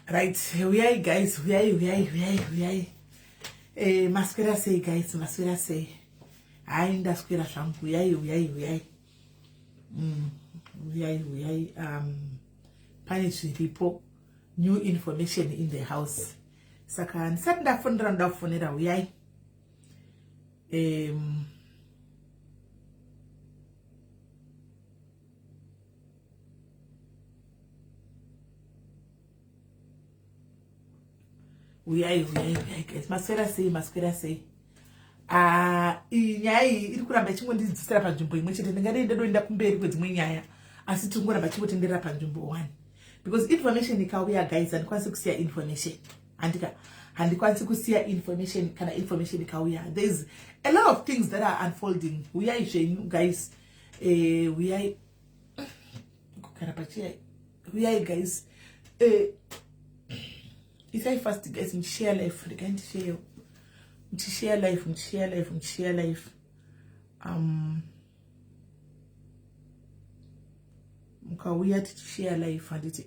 Right, uyai guys, uyai, uyai, uyai, uyai. Eh, maswera sei guys, maswera sei. Hayi ndaswera zvangu, uyai, uyai, uyai. Uyai, uyai. Pane zviripo, new information in the house. Saka ndisati ndafonera ndoda kufonera, uyai. Uyai, uyai, uyai guys, maswera sei, maswera sei. Ah, iyi nyaya iyi iri kuramba ichingondidzosera panzvimbo imwe chete. Ndingadei ndodoenda kumberi kwedzimwe nyaya, asi tiri kungoramba ichingotenderera panzvimbo one because information ikauya guys, handikwanisi kusiya information. Handika handikwanisi kusiya information kana information ikauya. There is a lot of things that are unfolding. Uyai zvenyu guys, uyai kugara pachiya, uyai guys, isai fast guys, muchishare live, regai ndishare, muchishare live, muchishare live, muchishare live. Mukauya tichishare live, handiti?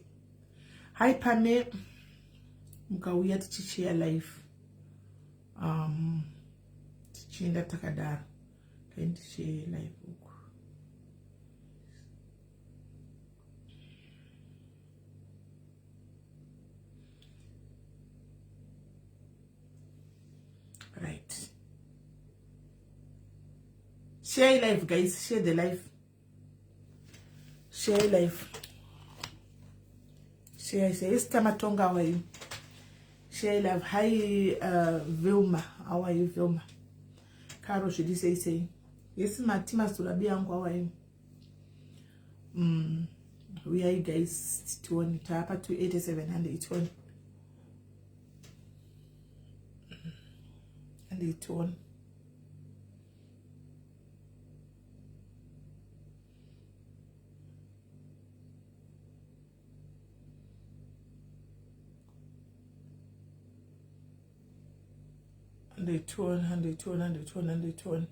Hi Pame, mukauya tichishare live, tichienda takadaro, kaindishare live uku. Right, share live guys, share the live, share live, share, share. Esther Matonga, how are you? Share live. Hi, Vilma, how are you Vilma? Caro, should you say say yes? Matima Surabi yangu, how are you? Uyai guys, tione tapa 287 181 181. 181, 181, 181, 181.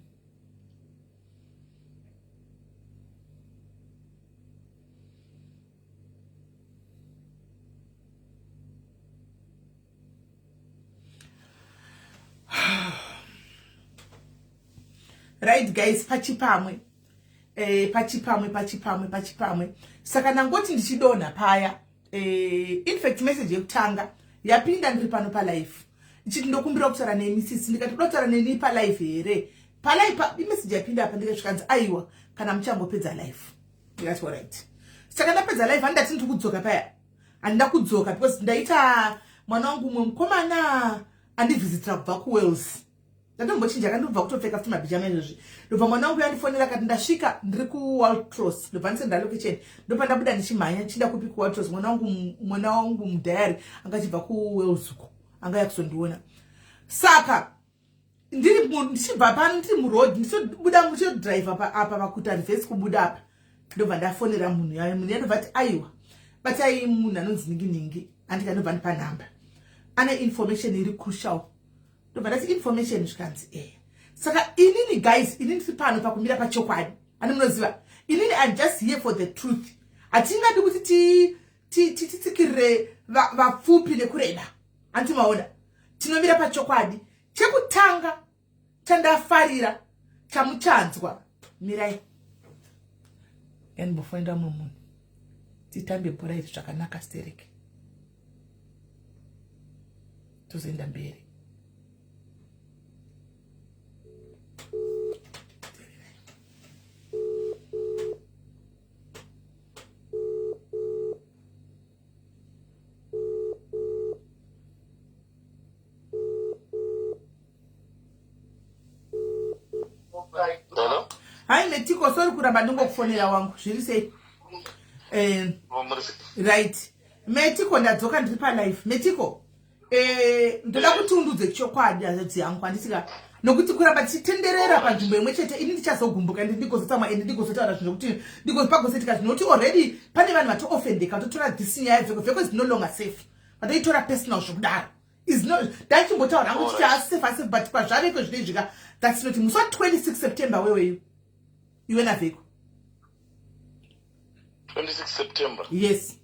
Right guys, pachipamwe, pachipamwe, pachipamwe, pachipamwe. Saka ndangoti ndichidonha paya, in fact message yekutanga yapinda ndiri pano palive, ichiti ndokumbira kutaura nemi sisi. Ndikati kuda kutaura neni palive here? Palive imessage yapinda apa, ndikasvika nzi aiwa, kana muchangopedza live. Ndikati alright. Saka ndapedza live, handati ndiri kudzoka paya, handina kudzoka because ndaita mwana wangu umwe mukomana andivhizitira kubva kuWales. Ndatombochinja kandobva kutopfeka futi mabhijama izvozvi. Ndobva mwana wangu yandifonera akati ndasvika, ndiri kuWaltros. Ndobva ndisenda location, ndobva ndabuda ndichimhanya ndichienda kupi? KuWaltros. Mwana wangu mudhayari anga achibva kuWales uko, angauya kuzondiona. Saka ndiri ndichibva pano, ndiri muroad, ndichobuda, ndichodhiraivha apa pakuita reverse kubuda apa, ndobva ndafonera munhu yayo. Munhu yandobva ati aiwa, batai munhu anonzi ningi ningi, andika ndobva ndipa nhamba, ane information iri crucial. Ndobva ndati information? Zvikanzi eya. Saka inini guys, inini ndiri pano pakumira pachokwadi. Ani munoziva inini, I'm just here for the truth. Hatingadi kuti titsikirire vapfupi nekureba, hanti maona? Tinomira pachokwadi. Chekutanga chandafarira chamuchanzwa, mirai yandimbofonera mumwe munhu, titambe bhora iri zvakanaka stereke, tozoenda mberi. Hello? Hai Metiko, sorry kuramba ndingokufonera wangu, zviri sei? Right Metiko, ndadzoka, ndiri palive Metiko. Ndoda kuti undudze chokwadi hazadzi yangu, handisika nokuti kuramba tichitenderera panzvimbo imwe chete, ini ndichazogumbuka ende ndigozotsamwa ende ndigozotaura zvinhu zvokuti ndigopagosetika zvinhu, nokuti already pane vanhu vatoofendeka, vatotora this nyaya Vheko. Vheko is no longer safe, vatoitora personal zvokudaro. Is no ndachimbotaura hangu chiti asafe, asafe, but pazvaveko zvinoizvika, that's not. Musi wa26 September weweyo iwe naVheko. 26 September? Yes.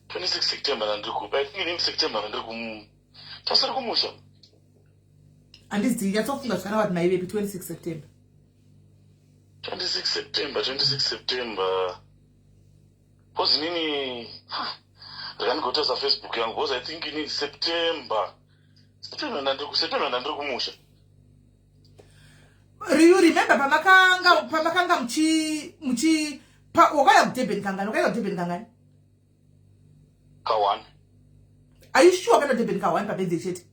26 September ndandiri kupi? I think inini September ndandiri kum tasiri kumusha. Handizivi, nyatsofunga zvakanaka kuti maivepi 26 September. 26 September, 26 September, because inini ndakandigotesa Facebook yangu, because I think inini September ndandiri kumusha. You remember pamakanga muchi wakauya kuDurban kangani? Wakaenda kuDurban kangani? Ka1. Are you sure wakaenda kuDurban ka1 pabirthday chete?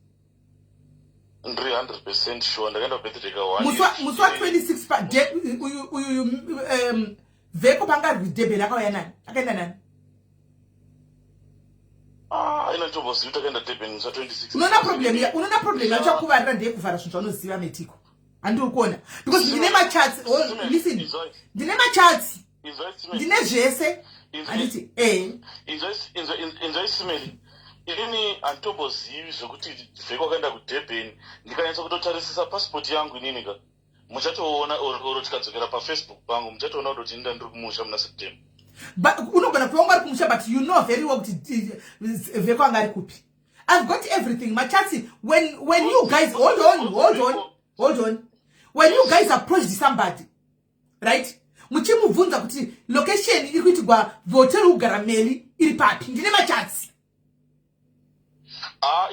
Ndiri 100% sure, ndakaenda kubirthday ka1. Musi wa26 pa uyu Vheko panga ari kuDurban, akauya nani? Akaenda nani? Ah, ina nditombozivi takaenda Durban musi wa26. Unoona problem yachakuvarira ndeyekuvhara zvinhu zvaunoziva, Metiko. Handiri kuona, because ndine machats. Oh, listen, ndine machats, ndine zvese, handiti? Inzwai, Simeli, inini handitombozivi zvekuti Vheko akaenda kuDurban. Ndikanyatsa kutotarisisa pasipoti yangu inini ka, muchatoona, oro tikadzokera paFacebook pangu, muchatoona kuti inda ndiri kumusha muna September. But unogona kuva unga ari kumusha, but you know very well kuti Vheko anga ari kupi. I've got everything, machats. When you guys, hold on, hold on, hold on, when you guys approached somebody, right, muchimubvunza kuti location iri kuitigwa hotel kugara Meli iri papi, ndine machats. Ah,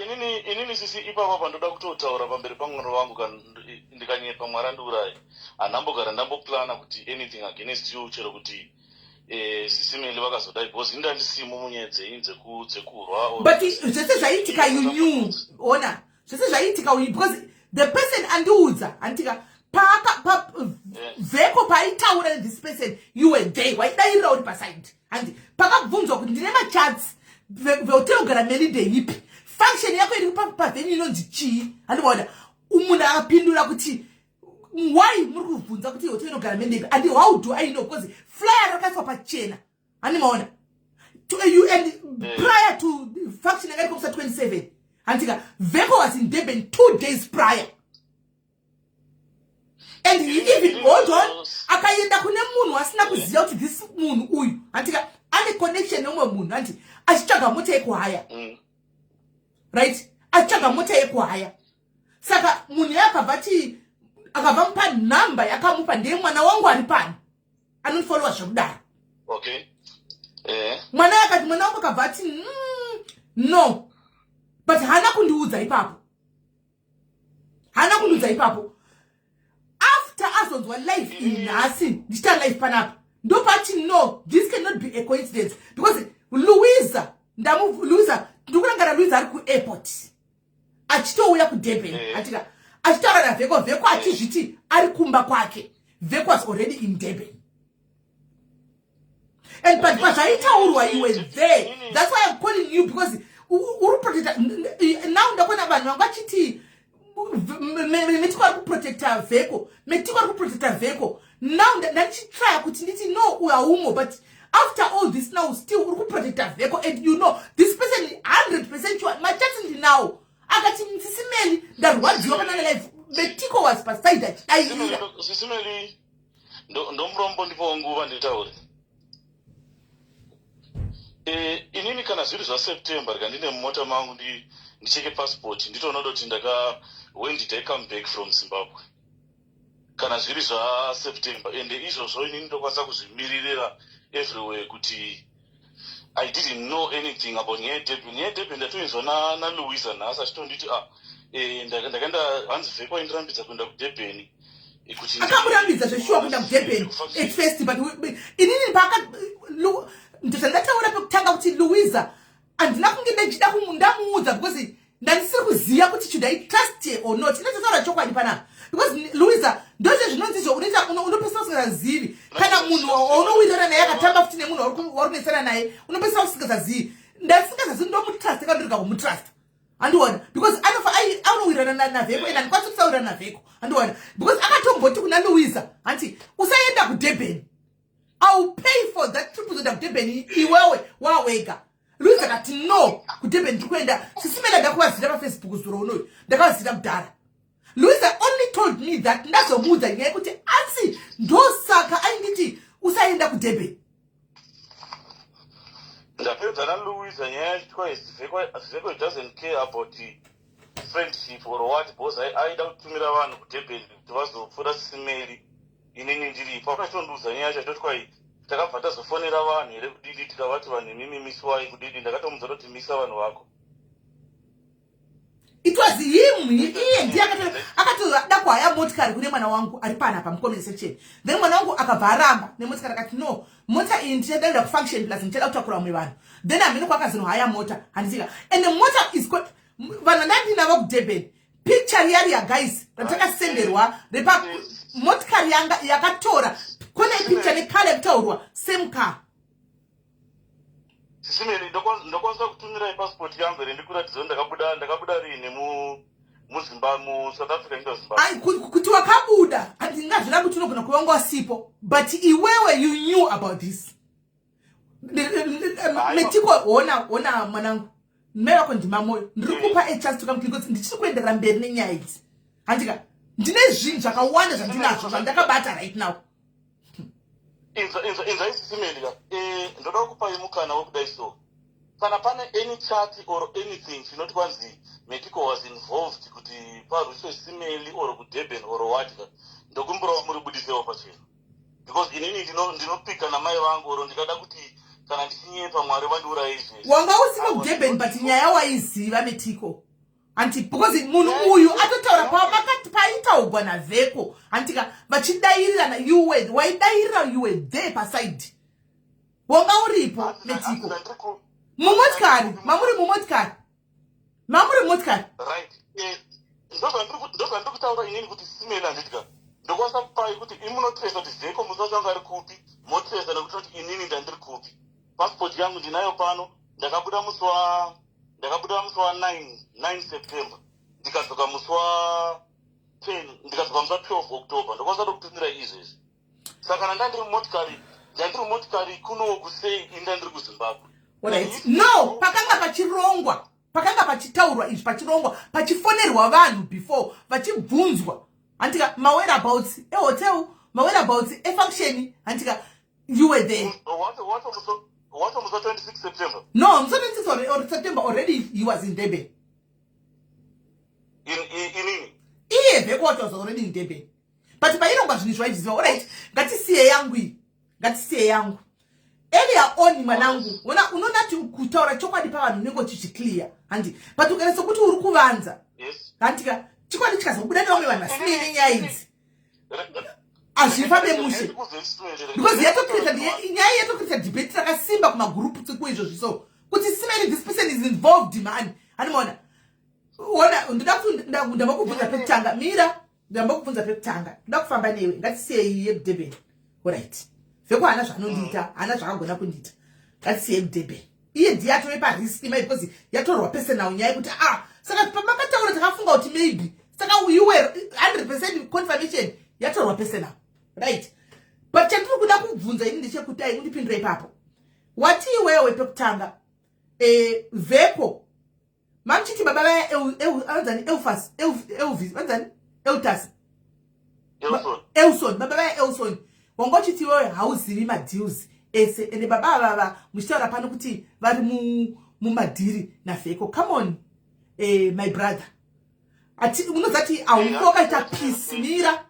inini sisi, ipapa pandoda kutotaura pamberi pamwana wangu, kana ndikanyepa, Mwari andiurayi. Handambogara ndamboplana kuti anything against you, chero kuti Sisimeli vakazodai, because ini ndandisimo munyaya dzenyu dzekurwa But zvese zvaiitika, you knew. Ona, zvese zvaiitika, because the person andiudza, handitika, paaka Vheko paaitaura this person, you were there, waidayirira uri paside, handi? Pakabvunzwa kuti ndine machats, vehotel kugara Meli ndeipi, function yako iri pavenue inonzi chii, handivaona munhu akapindura kuti, "Why muri kubvunza kuti hotel inogara Meli ndeipi?" And how do I know? Because flyer rakaiswa pachena, handimaona you? And prior to function yanga iri komusa 27, handika, Veko was in Durban 2 days prior, and he even, hold on, akaenda kune munhu asina kuziva kuti this munhu uyu, handika, ane connection neumwe munhu, handi, achitsvaga mota yekuhaya. Right, achitsvaga mota yekuhaya. Saka munhu yakabva ti akabva mupa nhamba, yakamupa ndeye mwana wangu ari pano anondifollowa zvekudaro. Mwana akati, mwana wangu akabva ati, no." But haana kundiudza ipapo, haana kundiudza ipapo. After azonzwa live inhasi, ndichita live panapa, ndopati, "No, this cannot be a coincidence," because Louisa, ndamu Louisa, ndikurangara Louisa ari kuairport achitouya kuDurban. Atika achitaura naVheko, Vheko achizviti ari kumba kwake. Vheko was already in Durban, and but pazvaitaurwa, you were there. That's why I'm calling you, because uri protecta now. Ndakuona vanhu vanga vachiti Metiko ari kuprotecta Vheko, Metiko ari kuprotecta Vheko. Now ndandichitrya kuti nditi, "No, haumo." But after all this, now still uri kuprotecta Vheko, and you know this person 100% sure. Machats ndinawo. Akati, "Sisimeli, ndarwadziwa panana live." Metiko was paside achidairira. Sisimeli, ndomurombo, ndipowo nguva nditaure. Inini kana zviri zvaSeptember, rika ndine mumota mangu, ndicheke passport, nditoona kuti ndaka, when did I come back from Zimbabwe? Kana zviri zvaSeptember, ende izvozvo inini ndokwanisa kuzvimiririra everywhere kuti I didn't know anything about nyaya yeDurban. Nyaya yeDurban ndatoinzwa naLouisa nhasi achitonditi, ah, ndakaenda, hanzi Vheko aindirambidza kuenda kuDurban. Kuti Akamurambidza zveshuwa kuenda kuDurban at first, but inini paka ndozvandataura pekutanga kuti Louisa handina kunge ndichida ndamuudza, because ndandisiri kuziva kuti should I trust her or not. Inototaura chokwadi panapa, because Louisa ndozve zvinonzi izvo unoita unopesera usingazazivi. Kana munhu waunowirirana naye akatamba futi nemunhu wauri kunesana naye, unopesera usingazazivi. Ndasingazazivi ndomutrust kandirika kumutrust, handiona, because anofa anowirirana naVheko, and handikwanisi kusawirirana naVheko, handiona, because akatomboti kuna Louisa, hanti, "Usaenda kuDurban, I will pay for that trip uzoenda kuDurban iwewe wawega." Louisa akati, "No, kuDurban ndiri kuenda." Sisimela, ndakuvazira paFacebook zuro unoyu, ndakavazira kudhara. Louisa only told me that ndazomuudza nyaya yekuti asi ndosaka ainditi usaenda kuDurban. Achitondiudza nyaya yacho twice. Veko doesn't care about the friendship or what, because aida kutumira vanhu kuDurban kuti vazopfuura Sisimeli inini ndiripo. Akachitondiudza nyaya yacho achitoti kwai takabva tazofonera vanhu here kudidi, tikavati vanhu imimi miswai kudidi. Ndakatomudza kuti misa vanhu vako. It was him, iye ndiye akatoda kuhaya motikari kune mwana wangu ari panapa mucomment section. Then mwana wangu akabva aramba nemotikari, akati, "No, mota iyi ndichada kuenda kufunction, plus ndichada kutakura vamwe vanhu." Then hamene kwakazinohaya mota, handisika. And the mota is vanhu vandandinavo kuDurban, picture riya riya, guys, ratakasenderwa repa motikari yanga yakatora kone picture necolour yekutaurwa, same car. Sisimeli, ndokwanisa kutumirai passport yangu here ndikuratidza kuti ndakabuda riini muSouth Africa ndo Zimbabwe? Ai, kuti wakabuda handingazvira kuti unogona kuva wanga wasipo, but iwewe you knew about this. Metiko, hona, hona mwanangu, mai vako ndimamoyo. Ndiri kupa a chance to come clean because ndichiri kuenderera mberi nenyaya idzi, handika? Ndine zvinhu zvakawanda zvandinazvo zvandakabata right now. Inzwa, inzwa, inzwa, Isisimeli ka. Ndoda kukupai mukana wekudai. So kana pane any chat or anything chinoti kwanzi Medical was involved kuti parwiswe Simeli or kuDurban or what ka, ndokumbirawo muri budisewo pachena, because inini ndinopika namai vangu, or ndikada kuti kana ndichinyepa, Mwari vandiuraye izvezvi. Wanga usimo kuDurban, but nyaya waiziva, Metiko, hanti? Because munhu uyu atotaura pamakati paitaugwa naVheko, hantika? Vachidairirana, you were, waidayirira, you were there paside, wanga uripo, Metiko, mumotikari mamuri, mumotikari mamuri, mumotikari. Right. Ndozvandiri kutaura inini kuti Simeli, handitika, ndokwanisa kupai kuti imunotresa kuti Vheko musi wacho anga ari kupi, motresa nekuti kuti inini ndandiri kupi. Passport yangu ndinayo pano. Ndakabuda musi wa 9 9 September, ndikadzoka musi wa 10, ndikadzoka musi wa 12 October. Ndokwanisa tokutumira izvezvi. Saka kana ndandiri mumotikari kunoku sei, ini ndandiri kuZimbabwe? Alright. No, pakanga pachirongwa, pakanga pachitaurwa izvi, pachirongwa, pachifonerwa vanhu before, vachibvunzwa, handika, mawhereabouts ehotel, mawhereabouts efunction, handika? You were there. Wacho musi wa 26 September? No, musi wa 26 or September already he was in Durban. Inini? Iye Vheko wacho was already in Durban, but pairongwa zvinhu izvi waizviziva. Alright, ngatisiye yangu iyi, ngatisiye yangu. Earlier on, mwanangu, ona, unoona kuti kutaura chokwadi pavanhu unenge uchizviclear, handi? But ukaita sekuti uri kuvanza, handika, chokwadi chikazobuda nevamwe vanhu vasinei nenyaya idzi, hazvifambe mushe, because yatocreata nyaya, yatocreata debate rakasimba kumagurupu tsiku izvozvi. So kuti Simeli, this person is involved, man, handimaona. Ona, ndoda kuti ndambokubvunza pekutanga. Mira, ndambokubvunza pekutanga. Ndoda kufamba newe. Ngatisiyei yekuDurban. Alright, Vheko haana zvaanondiita, haana zvakagona kundiita. Ngatisiyei kuDurban. Iye ndiye atove parisk mai, because yatorwa personal nyaya yekuti, ah, saka pamakataura takafunga kuti maybe, saka you were 100% confirmation, yatorwa personal, right? But chandiri kuda kubvunza ini ndechekuti, ai, undipindura ipapo. Wati iwewe pekutanga, Vheko mamuchiti baba vaya anonzani, Elfas, Elvis, vanzani, Eltas? Elson. Elson, baba vaya Elson. Wanga uchiti iwewe hauzivi madeals ese, ende baba avava muchitaura pano kuti vari mumadhiri naVheko. Come on, my brother, ati unozati haufi wakaita peace. Mira,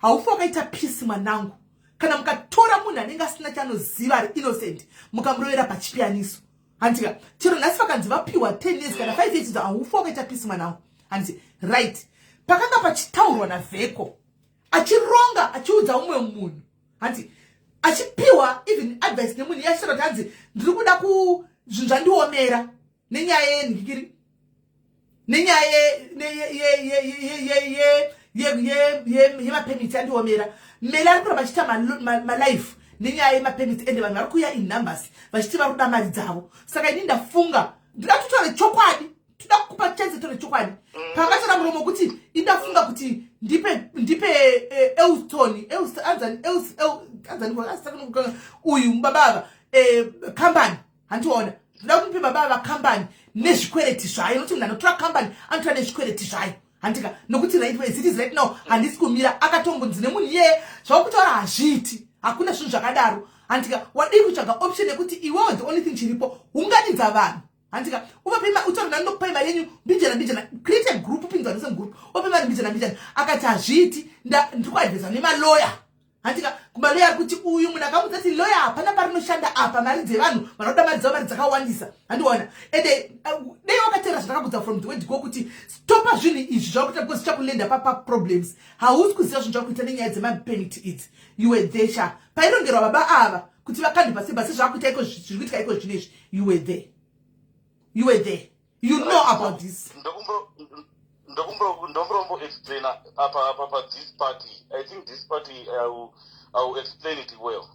haufi wakaita peace, mwanangu, kana mukatora munhu anenge asina chaanoziva, ari innocent, mukamurovera pachipiyaniso, handika? Chero nhasi vakanzi vapiwa 10 years kana 5 years, haufi wakaita peace, mwanangu, handiti? Right, pakanga pachitaurwa naVheko achironga, achiudza umwe munhu, hanzi achipiwa even advice nemunhu yachitaura kuti hanzi ndiri kuda ku zvinhu zvandiomera nenyaya yenhikiri, nenyaya yemapermits andiomera. Mele ari kuramba achiita malife nenyaya yemapermits, ende vanhu vari kuuya in numbers vachiti vari kuda mari dzavo. Saka ini ndafunga ndoda kutaura chokwadi, toda kukupa chance tore chokwadi. Pakatora muromo wekuti indafunga kuti ndipe Elton, anzani, anzani uyu baba ava kambani, handiona? Ndoda kuti ndipe baba ava kambani nezvikwereti zvayo, nokuti munhu anotora kambani anotora nezvikwereti zvayo, handika? Nokuti right as it is right now, handisi kumira. Akatombonzi nemunhu iyeye, zvakutaura hazviiti, hakuna zvinhu zvakadaro. Handika wadii kutsvaga option yekuti iwewo, the only thing chiripo, unganidza vanhu, handika, uvape, utaura ndandokupai mari yenyu mbijana mbijana. Create a group, upinzwa nese mugroup, uvape mari mbijana mbijana. Akati hazviiti, ndiri kuadvisa nemaloya, handika, kumaloya ari kuti uyu munhu akamudza kuti loya hapana parinoshanda apa. Mari dzevanhu vanoda mari dzavo, mari dzakawandisa, handiona. Ende dei wakateera zvandakakudza from the word go kuti stopa zvinhu izvi zvakuita, because zvichakulenda paproblems. Hausi kuziva zvinhu zvakuita nenyaya dzemapermit idzi. You were there sha, pairongerwa baba ava kuti vakandibva sebva sezvakuita iko, zviri kuitika iko zvinezvi. You were there, you were there, you know about this. Ndokumborombo explaina apa pa this party. I think this party I will explain it well,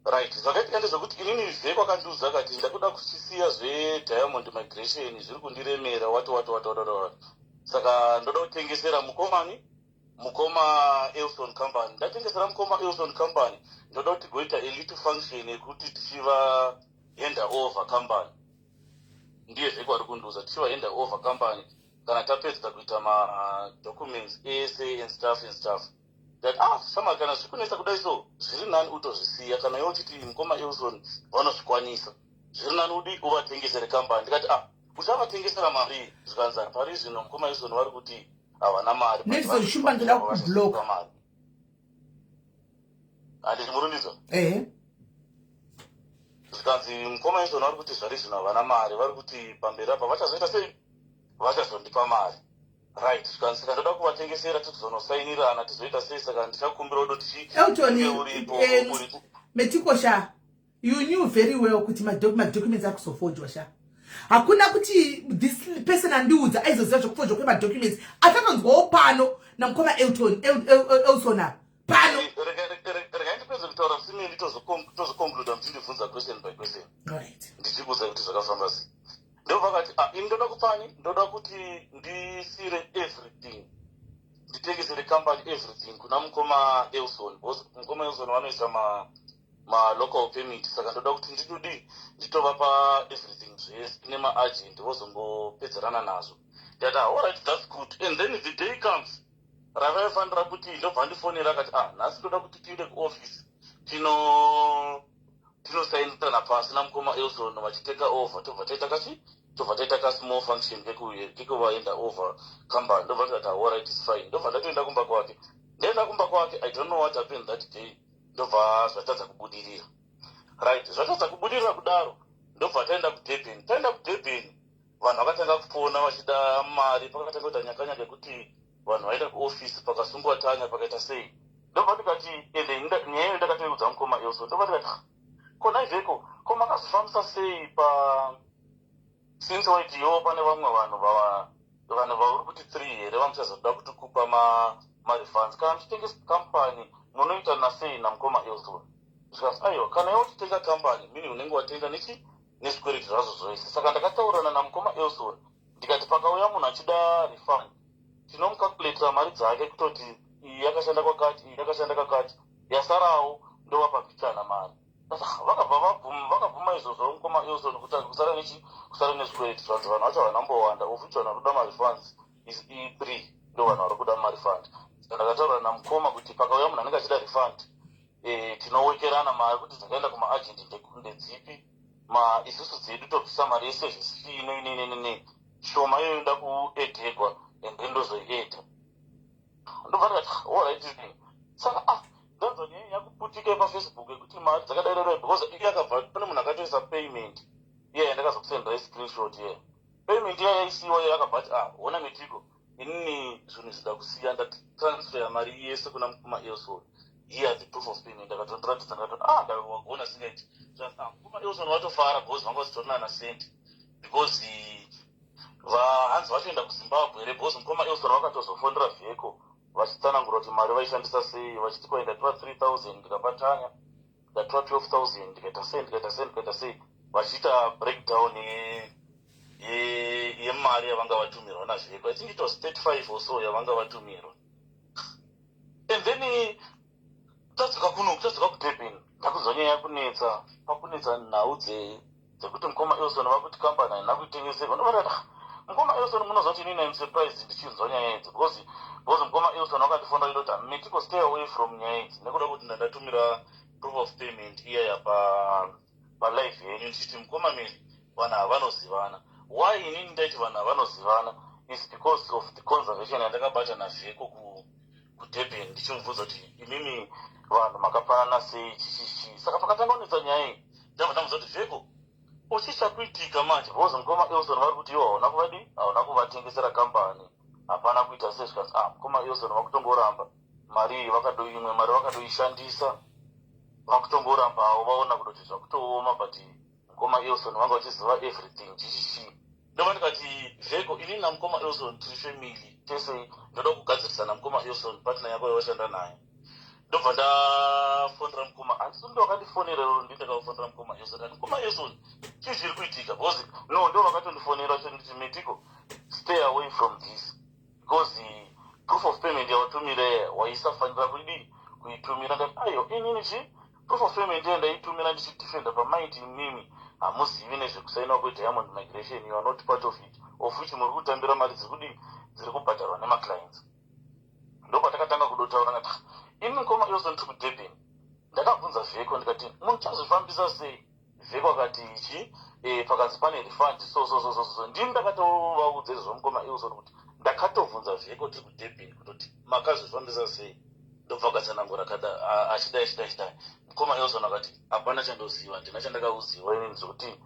right? Zvakaitika ndezvekuti inini Vheko akandiudza kati ndakuda kuchisiya zvediamond migration, zviri kundiremera, wati wati wati wati wati. Saka ndoda kutengesera mukomani, mukoma Elson Company. Ndatengesera mukoma Elson Company, ndoda kuti goita a little function yekuti tichiva hand over company. Ndiye Vheko ari kundiudza tichiva hand over company kana tapedza kuita madocuments ese and stuff and stuff. That, ah, sama, kana zviri kunetsa kudai, so zviri nani utozvisiya. Kana iwe uchiti mukoma Elson vanozvikwanisa, zviri nani udi uvatengesere kambani. Ndikati, ah, uchavatengesera mari? Zvikanzi pari zvino mukoma Elson vari kuti havana mari. Nelson Shumba, ndoda kublock. Handiti murundidzo? Ehe. Zvikanzi mukoma Elson vari kuti zvari zvino havana mari, vari kuti pamberi apa vachazoita sei, vachazondipa mari, right? Zvikanzi saka ndoda kuvatengesera, tizonosainirana, tizoita sei. Saka ndichakumbira kudo Elton, uripo. Metiko sha, you knew very well kuti madocuments akuzofojwa sha. Hakuna kuti this person andiudza aizoziva zvekufojwa kwemadocuments. Atatonzwawo pano namukoma Elton, Elson apa pano. Regai ndipedze kutaura simeni, tozoconcluda muchindibvunza question by question. Alright. Ndichikuudza kuti zvakafamba sei. Ndobva ah, ini ndoda kupani, ndoda kuti ndisire everything, nditengesere company everything kuna mukoma Elson, because mukoma Elson vanoisa malocal permit. Saka ndoda kuti ndidudi nditovapa everything zvese nemaagent, vozongopedzerana nazvo. Ndikati, ah, alright, that's good. And then the day comes ravaifanira kuti, ndobva ndifonera akati, ah, nhasi ndoda kuti tiende kuoffice, tinosainirana pasi namukoma Elson vachiteka over, tobva taita kachi, tobva taita kasmall function kekuvaenda over company. Ndobva ndikati, alright, is fine. Ndobva ndatoenda kumba kwake. Ndaenda kumba kwake, I don't know what happened that day, ndobva zvatadza kubudirira, right? Zvatadza kubudirira kudaro, ndobva taenda kuDurban. Taenda kuDurban, vanhu vakatanga kufona vachida mari. Pakatanga kuita nyakanyaka yekuti vanhu vaenda kuofisi, pakasungwa Tanya, pakaita sei. Ndobva ndikati, ende nyaya iyo ndakatoiudza mukoma Elson. Ndobva ndikati, kona ivheko, ko makazofambisa sei pa since waiti iwo pane vamwe vanhu, vanhu vauri kuti three here vamuchazoda kuti kupa marefunds kana muchitengesa kampani, munoita nasei namukoma Elson? Zvikati, aiwa, kana iwe uchitenga kampani, mini unenge watenga nechi nezvikwereti zvazvo zvose. Saka ndakataurirana namukoma Elson, ndikati pakauya munhu achida refund, tinomucalculatira mari dzake kutoti iyi yakashanda kwakati, iyi yakashanda kakati, yasarawo ndovapa pichana mari. Vakabva vabvuma, vakabvuma izvozvo mukoma Elson, kuti kusara nechi, kusara nezvikwereti. Zvanzi vanhu vacho havana mbowanda, of which vanhu vari kuda marefunds is e3, ndo vanhu vari kuda marefund. Saka ndakataura namukoma kuti pakauya munhu anenge achida refund, tinowekerana mari kuti dzakaenda kumaagent ndedzipi, ma isusu dzedu tobvisa mari yeservice fee ino ine shoma iyoyo inoda kuedhegwa, and then ndozoiedha. Ndobva ndikati, alright. Saka, ah, ndanzwa nyaya yakuputika pafacebook yekuti mari dzakadairera, because iye akabva pane munhu akatoisa payment iye yandakazokusendera screenshot. Iye payment iya yaisiwa, iye akabva ati, ah, hona Metiko, inini zvinhu zvida kusiya, ndatransfer mari yese kuna mukoma Elson. Here the proof of payment. Akatondiratidza, ndakatoti, ah, ndawagona singaiti. Ah, mukoma Elson vatofara because vanga vasitorina nasenti, because hanzi vatoenda kuZimbabwe here, because mukoma Elson vakatozofonera Vheko vachitsanangura kuti mari vaishandisa sei, vachiti kwai ndatora 3000 ndikapa Tanya, ndatora 12,000 ndikaita sei, ndikaita sei, ndikaita sei, vachiita breakdown yemari yavanga vatumirwa naVheko. I think it was 35 or so yavanga vatumirwa. And then tadzoka kuno, tadzoka kuDurban, ndakunzwa nyaya yakunetsa, pakunetsa nhau dzekuti mukoma Elson vakuti kambani haina kuitengeserwa. Ndovati, mukoma Elson, munoziva kuti inini im surprised ndichinzwa nyaya idzi, because mukoma Elson vakandifonera indoti, Metiko, stay away from nyaya idzi, nekuda kuti ndandatumira. Proof of payment iyaya palive yenyu, ndichiti, "Mukoma Meli, vanhu havanozivana." Why inini ndaiti vanhu havanozivana is because of the conversation yandakabata naVheko kuDurban, ndichimubvunza kuti, "Imimi vanhu makapanana sei?" Chichichi. Saka pakatanga kunetsa nyaya iyi, ndabva ndamubvunza kuti, "Vheko, uchichakuitika manje?" Because mukoma Elson vari kuti iwo hauna kuvadi, hauna kuvatengesera kambani, hapana kuita sei. Zvikanzi, "Ah, mukoma Elson vakutongoramba mari iyi, vakadoimwe mari vakadoishandisa, vakutongorambawo, vaona kutoti zvakutooma, but mukoma Elson vanga vachiziva everything." Chichichi. Ndobva ndikati, "Vheko, inini namukoma Elson tiri family tese, ndoda kugadzirisa namukoma Elson, partner yako yawashanda naye." Ndobva ndafonera mukoma, handisi ndo vakandifonera iro, ndi ndakafonera mukoma Elson, ati, "Mukoma Elson, chii chiri kuitika?" Because no, ndo vakatondifonera chonditi, "Metiko, stay away from this, because proof of payment yawatumira waisafanira kudii kuitumira." Ndati, "Aiwa, inini chi proof of payment iya ndaitumira ndichidefenda pamaiti imimi hamuzivi nezvekusainwa kweDiamond Migration. You are not part of it, of which muri kutambira mari dziri kudii, dziri kubhadharwa nemaclients." Ndopatakatanga kudotaura ngati, "Ini mukoma Elson tiri kuDurban." Ndakabvunza Vheko ndikati, "Muchazvifambisa sei?" Vheko akati ichi pakanzi pane refund, so so so so so. Ndini ndakatovaudza izvozvo mukoma Elson, kuti ndakatobvunza Vheko tiri kuDurban kutoti, "Makazvifambisa sei?" Ndobva akatsanangura kada achidai, achidai, achidai. Mukoma Elson akati, "Hapana chandoziva, handina chandakauziva inini zvokuti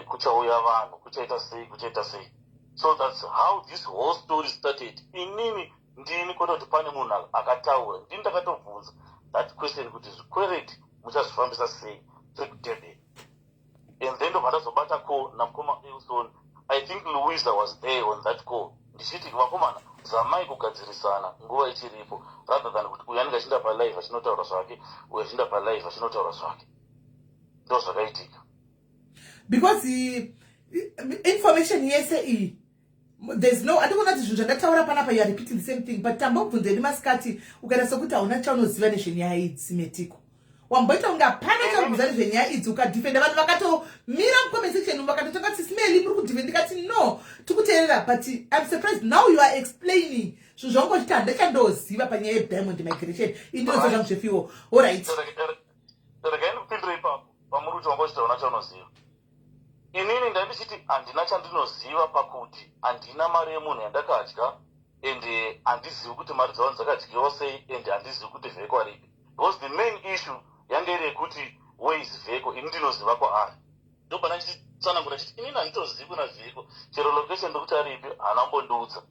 kuchauya vanhu, kuchaita sei, kuchaita sei." So that's how this whole story started. Inini ndini, kwete kuti pane munhu akataura, ndini ndakatobvunza that question kuti, "Zvikwereti muchazvifambisa sei tiri kuDurban?" And then ndobva ndazobata call namukoma Elson. I think Louisa was there on that call, ndichiti, "Vakomana, zamai kugadzirisana nguva ichiripo, rather than kuti uyu anenge achinda palive achinotaura zvake, uyu achinda palive achinotaura zvake." Ndo zvakaitika. Because information yese iyi, there's no, andikuona kuti zvinhu zvandataura panapa, you are repeating the same thing, but tambobvunzeni masikati, ukaita sekuti hauna chaunoziva nezvenyaya idzi. Metiko, wamboita kunge hapana chaunobvunza nezvenyaya idzi, ukadefenda vanhu vakatomira mucomment section, vakatotanga kuti, "Simeli, muri kudefenda." Ndikati, "No, tikuteerera." But I'm surprised now you are explaining zvinhu zvaunga uchiti handachandoziva panyaya yeDiamond Migration. Indinoziva zvangu zvefiwo. Allright. Regai ndikupindire ipapo pamuri kuti wanga uchiti hauna chaunoziva. Inini ndandichiti handina chandinoziva pakuti handina mari yemunhu yandakadya, and handizivi kuti mari dzavanhu dzakadyiwa sei, and handizivi kuti Vheko aripi, because the main issue yange iri yekuti, "Where is Vheko?" Ini ndinoziva kwaari. Ndobva ndichitsanangura chiti inini handitozivi kuna Vheko, chero location ndokuti aripi haana kumbondiudza.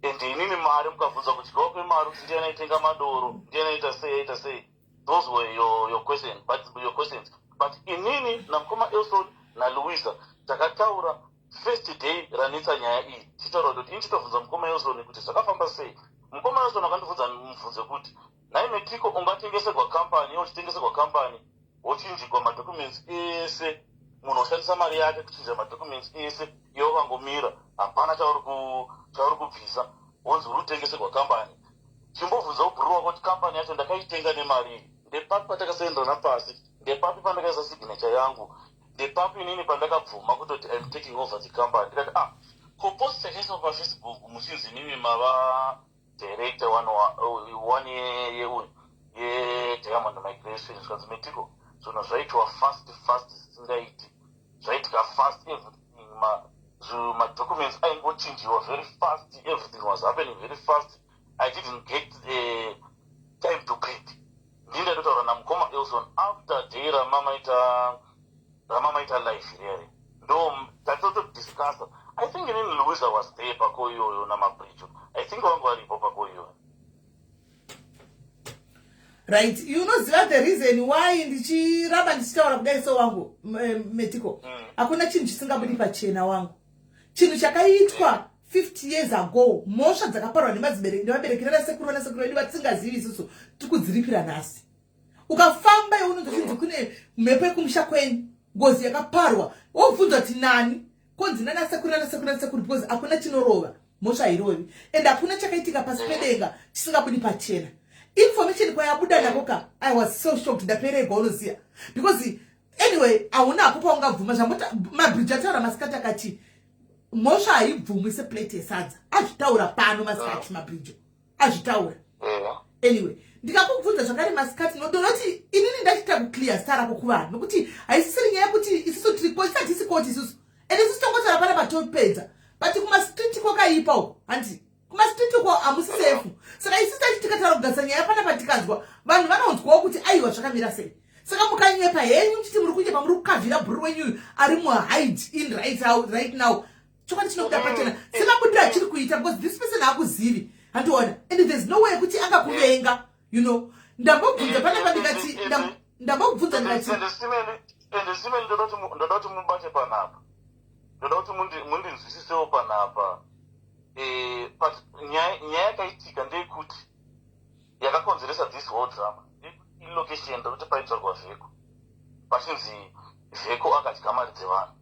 And inini mari, mukabvunza kudyiwa kwemari kuti ndiani aitenga madoro, ndiani aita sei, aita sei, those were your question, but your questions. But inini namukoma Elson naLouisa takataura first day ranetsa nyaya iyi, tichitaura kuti ini chitobvunza mukoma Elson kuti zvakafamba sei. Mukoma Elson akandibvunza mubvunzo kuti, "Nhai Metiko, ungatengeserwa kambani, uchitengeserwa kambani, wochinjigwa madocuments ese, munhu oshandisa mari yake kuchinja madocuments ese, iwe wakangomira, hapana chauri kubvisa, wonzi uri kutengeserwa kambani? Chimbobvunza ubhuru wako kuti kambani yacho ndakaitenga nemari iyi, ndepapi patakasaenderana pasi, ndepapi pandakaisa signature yangu, ndepapi inini pandakabvuma kutoti I'm taking over the company?" Ndikati, "Ah, ko post yakaiswa paFacebook muchinzi inini mava director one yeDiamond Migration?" Zvikanzi, "Metiko, zvinhu zvaitwa fast fast zvisingaiti, zvaitika fast, everything, madocuments aingochinjiwa very fast, everything was happening very fast. I didn't get time to breathe." Ndini ndatotaura namukoma Elson after day ramamaita live rere, ndo tatotodiscussa. I think inini Louisa was there pako iyoyo namabrijo, I think vangu varipo pako iyoyo. Right, unoziva the reason why ndichiramba ndichitaura kudai so wangu, Metiko? Hakuna chinhu chisingabudi pachena wangu. Chinhu chakaitwa 50 years ago, mhosva dzakaparwa nevabereki nanasekuru, vanasekuru vedu vatisingazivi isusu, tiri kudziripira nhasi. Ukafamba iwe unonzwa chinzi kune mhepo yekumusha kwenyu, ngozi yakaparwa, wobvunzwa kuti nani, konzi nanasekuru, nanasekuru, nanasekuru, because hakuna chinorova, mhosva hairovi, and hakuna chakaitika pasi pedenga chisingabudi pachena. Information kwayabuda nako ka, I was so shocked, ndaperegwa, unoziva, because anyway hauna hapo paungabvuma zvambota. Mabridge ataura masikati akati mhosva haibvumwi seplate yesadza. Azvitaura pano masikati, mabridge azvitaura. Anyway, Ndikakubvunza zvakare masikati, ndonoti inini ndachiita kuclear zita rako kuvanhu, nokuti haisisiri nyaya yekuti isusu tiri koti, hatisi koti isusu, ende isusu tongotaura pana patopedza, but kumastreet kwakaipa uko, handiti? Kumastreet uko hamusi safe. Saka isusu tachi tikataura kugadzisa nyaya pana patikanzwa, vanhu vanonzwawo kuti aiwa, zvakamira sei. Saka mukanyepa henyu muchiti muri kunyepa, muri kukavhira bhuru wenyu ari muhide in right now. Chokwadi chinobuda pachena semabudiro achiri kuita, because this person haakuzivi, handiona, and there's no way yekuti angakuvenga. Ndambobvunza panapa ndikati, ndambobvunza ndikati Ende simeni, ndoda kuti mubate panapa, ndoda kuti mundinzwisisewo panapa. But nyaya yakaitika ndeyekuti yakakonzeresa this whole drama ilocation rekuti paitsvagwa Vheko, pachinzi Vheko akadya mari dzevanhu,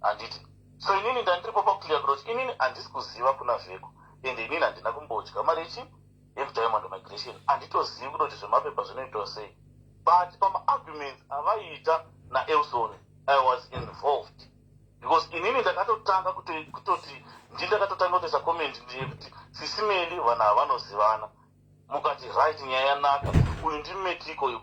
handiti? So inini ndandiripo pakuclear kuti inini handisi kuziva kuna Vheko, ende inini handina kumbodya mari yechi yekuDiamond Migration, handitozivi kutoti zvemapepa zvinoitwa sei. But pamaarguments avaiita naElson, I was involved, because inini ndakatotanga kutoti ndakatotanga kutoisa comment ndeyekuti sisimeli vanhu ava vanozivana. Mukati right, nyaya yanaka, uyu ndimetiko,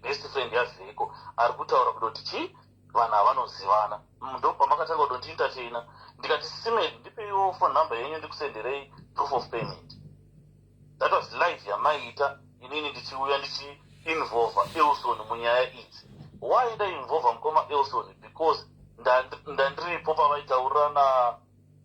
best friend yaVheko, ari kutaura kutoti chi vanhu ava vanozivana. Ndo pamakatanga kudondientertaina. Ndikati, "Sisimeli, ndipeiwo phone number yenyu, ndikusenderei proof of payment." That was live yamaiita, inini ndichiuya ndichiinvolva Elson munyaya idzi. Why ndainvolva mukoma Elson? Because ndandiripo pavaitaurirana,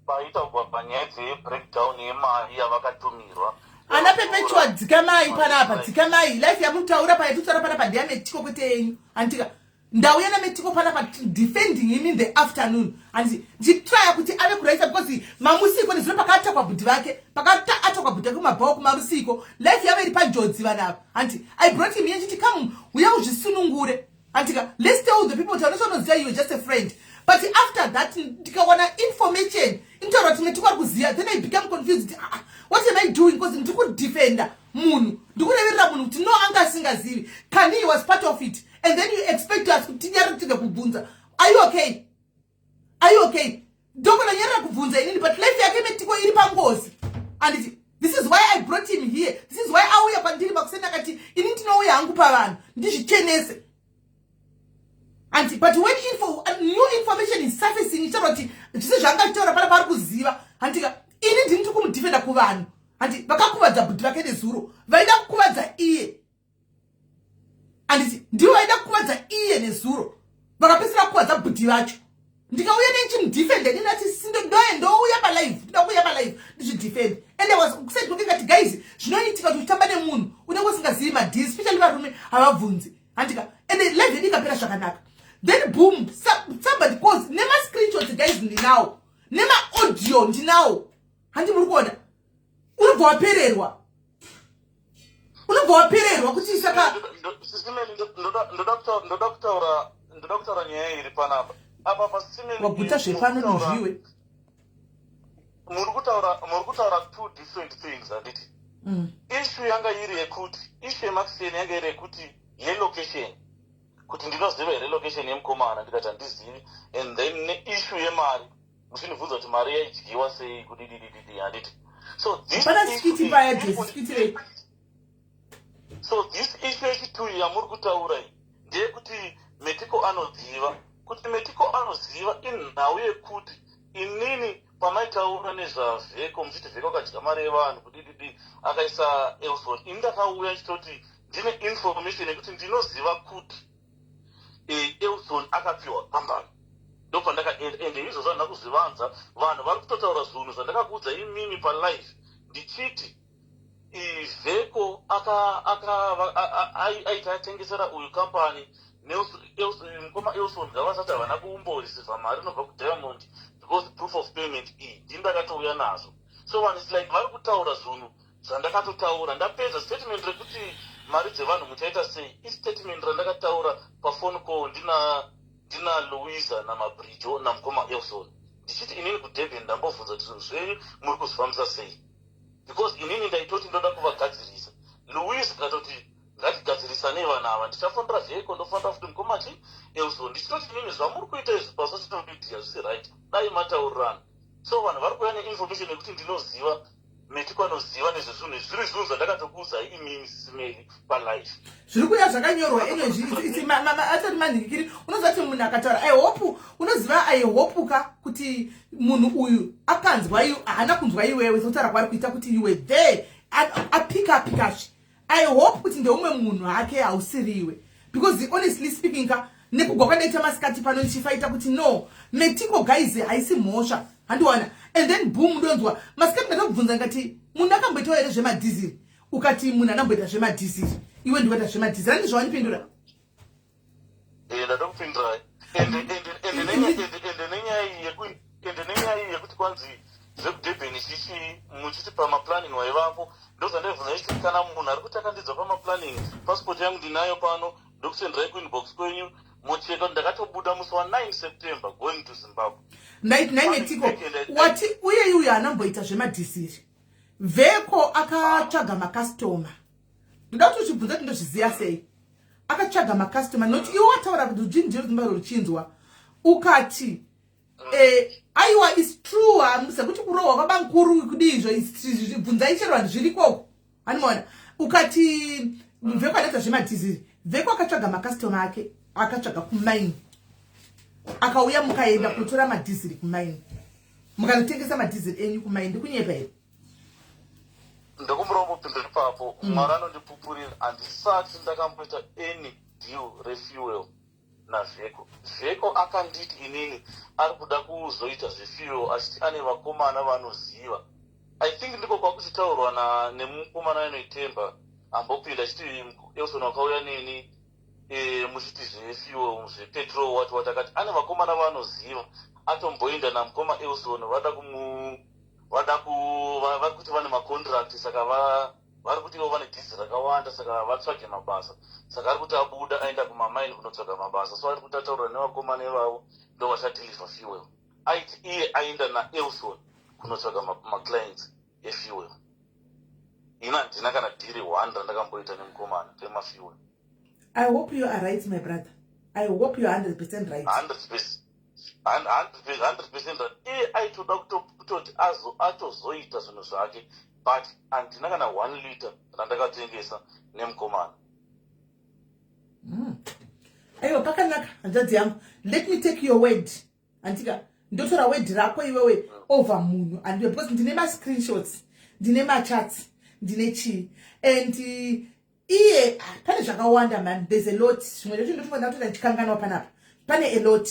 paitaurwa panyaya dzebreakdown yemari yavakatumirwa. Ana Perpetua, dzikamai panapa, dzikamai. Live yamutaura payatitaura panapa ndeyametiko, kwete yenyu, handika? Ndauya nametiko panapa defending him in the afternoon, handiti? Ndichitraya kuti ave kuraisa, because mamusiko nezvino pakaatakwa bhudhi vake, pakaatakwa bhudhi vake kumabhawa kumarusiko, life yavo iri panjodzi vanhu ava, handiti? I brought him here chiti, "Come, uya uzvisunungure," handika? "Let's tell the people, taura chaunoziva, you just a friend." But after that ndikawana information inotaura kuti metiko ari kuziva. Then I become confused. Ah, what am I doing? Because ndiri kudefenda munhu, ndikureverera munhu kuti no, anga asingazivi kani, he was part of it, and then you expect us kuti tinyarire tige kubvunza, "Are you okay? Are you okay?" Ndogona nyarira kubvunza inini, but life yake metiko iri pangozi, anditi? This is why I brought him here. This is why auya kwandiri makuseni akati, "Ini ndinouya hangu pavanhu ndizvichenese," anti. But when new information is surfacing, ichitaura kuti zvise zvanga achitaura pana paari kuziva, handika? Ini ndini ndiri kumudefenda kuvanhu, handi? Vakakuvadza bhudhi vake nezuro, vaida kukuvadza iye, handiti? Ndivo vaida kukuvadza iye nezuro, vakapedzisira kukuvadza bhudhi vacho. Ndikauya nenchimudefenda inini, ati ndoye ndouya palive, ndoda kuuya palive ndizvidefend. And I was said kuti ngati, "Guys, zvinoitika kuti uchitamba nemunhu unenge usingazivi madhiri, especially varume havabvunzi," handika? And live yedu ikapera zvakanaka. Then boom, somebody calls nemascreenshots. Guys, ndinawo nemaaudio, ndinawo, handi? Muri kuona, unobva wapererwa, unobva wapererwa kuti saka Sisimeli, ndoda kutaura nyaya iri panapa apa pasisimeli. Waguta zvepano duzviwe. Muri kutaura two different things, handiti? Issue yanga iri yekuti, issue yemakiseni yanga iri yekuti yelocation, kuti ndinoziva here location yemukomana, ndikati handizivi. And then neissue yemari, muchindibvunza kuti mari yaidyiwa sei, kudididididi, handiti? So this Hapana skiti paya, Jesi, skiti rei? So this issue yechituyu yamuri kutaura iyi ndeyekuti Metiko anoziva, kuti Metiko anoziva inhau yekuti inini pamaitaura nezvaVheko muchiti Vheko akadya mari yevanhu, kudididi, akaisa Elson, ini ndakauya ndichitoti ndine information yekuti ndinoziva kuti Elson akapiwa kambani. Ndopandakaenda, ende izvozvo handina kuzvivanza. Vanhu vari kutotaura zvinhu zvandakakuudza imimi palive ndichiti Vheko aita atengesera uyu kambani. Mukoma Elson ngavasati havana kumboreceiva mari inobva kuDiamond, because proof of payment iyi ndini ndakatouya nazvo. So vanhu, it's like vari kutaura zvinhu zvandakatotaura ndapedza. Statement rekuti mari dzevanhu muchaita sei, istatement randakataura paphone call ndina Louisa namabrijo namukoma Elson, ndichiti inini kuDurban ndambobvunza kuti zvinhu zvenyu muri kuzvifambisa sei, because inini ndaitoti ndoda kuvagadzirisa. Louise akatoti, "Ngatigadzirisanei vanhu ava." Ndichafonera Vheko, ndofonera futi mukomachi Elson, ndichitoti inini zvamuri kuita izvi pasocial media zvisi right, dai mataurirana. So vanhu vari kuuya neinformation yekuti ndinoziva. Metiko anoziva nezvezvinhu izvi. Zviri zvinhu zvandakatokuudzai imimi, Sis Melly, palive. Zviri kuuya zvakanyorwa. Anyway, asati manhikiri, unoziva kuti munhu akataura, I hope unoziva, I hope ka kuti munhu uyu akanzwa, haana kunzwa iwewe sekutaura kwaari kuita kuti you were there, apika apikazve. I hope kuti ndeumwe munhu hake, hausiriwe, because honestly speaking ka, nekugwa kwandaita masikati pano ndichifaita kuti no, Metiko guys, haisi mhosva, handiwana. And then boom, ndonzwa masikati ndatobvunza ngati munhu akamboitawo here zvemadhiziri, ukati munhu anamboita zvemadhiziri, iwe ndikuita zvemadhiziri, handi zvawandipindura? Ndatokupindurai. Ende nenyaya iyi yekuti kwanzi zvekudurban chichi muchiti pamaplanning waivapo, ndozvandaibvunza ichiti kana munhu ari kuti akandidza pamaplanning, passport yangu ndinayo pano, ndokusenderai kuinbox kwenyu mucheka. Ndakatobuda musi wa9 September going to Zimbabwe. Naimetiko wati uye uyu haanamboita zvemadhiziri, Vheko akatsvaga makastoma. Ndoda kuti uchibvunza kuti ndozviziva sei akatsvaga makastoma, nokuti iwe wataura kuti ruzhinji rweZimbabwe ruchinzwa ukati aiwa, is true, sekuti kurohwa kwabankuru kudii izvo, bvunzai chero vanhu zvirikoko, animaona. Ukati Vheko adaita zvemadhiziri, Vheko akatsvaga makastoma ake, akatsvaga kumaini, akauya, mukaenda kunotora madhiziri kumaini, mukanotengesa madhiziri enyu kumaini. Ndikunyepa here? Ndokumurombo ipapo. Mwari anondipupurira, handisati ndakamboita any deal refuel naVheko. Vheko akanditi inini ari kuda kuzoita zvefuel, achiti ane vakomana vanoziva. I think ndiko kwakuchitaurwa nemukomana anoitemba ambopinda achiti Elson wakauya neni muchiti zvefuel, zvepetrol, wati wati, akati ane vakomana vanoziva, atomboenda namukoma Elson, vada kumu vada ku vari kuti vane macontract, saka vari kuti ivo vane dhiziri rakawanda, saka vatsvage mabasa. Saka ari kuti abuda aenda kumamaini kunotsvaga mabasa, so ari kuti ataura nevakomana ivavo, ndo vachadeliver fuel. Aiti iye aenda naElson kunotsvaga maclients efuel. Ina handina kana dhiri one randakamboita nemukomana remafuel. I hope you are right, my brother. I hope you are 100% right. 100%. Iye aitoda kutoti atozoita zvinhu zvake, but handina kana 1 liter randakatengesa nemukomana. Aiwa, pakanaka, hanzvadzi yangu. Let me take your word, handika? Ndotora word rako iwewe over munhu andiwe, because ndine mascreenshots, ndine machats, ndine chii, and iye pane zvakawanda man, there's a lot. Zvimwe zvacho ndotofanira kutoita ndichikanganwa panapa. Pane a lot,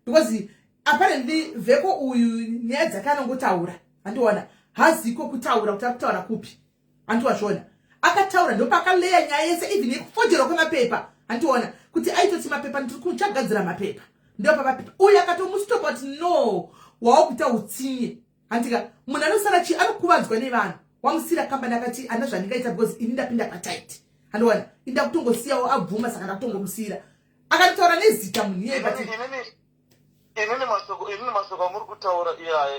because apparently Vheko uyu nyaya dzake anongotaura, handiona haziko kutaura kuti ari kutaura kupi, handiwazviona. Akataura ndopakaleya nyaya yese, even yekufojerwa kwemapepa, handiona kuti aitoti mapepa ndiri kuchagadzira mapepa, ndopamapepa uyu akatomustopa kuti no, wawakuita utsinye, handika? Munhu anosara chi anokuvadzwa nevanhu, wamusira kambani, akati ana zvandingaita because ini ndapinda patight, handiwana inda kutongosiyawo abvuma, saka ndakutongomusiyira. Akatotaura nezita munhu iyeye, but Inini mashoko amuri kutaura iyaya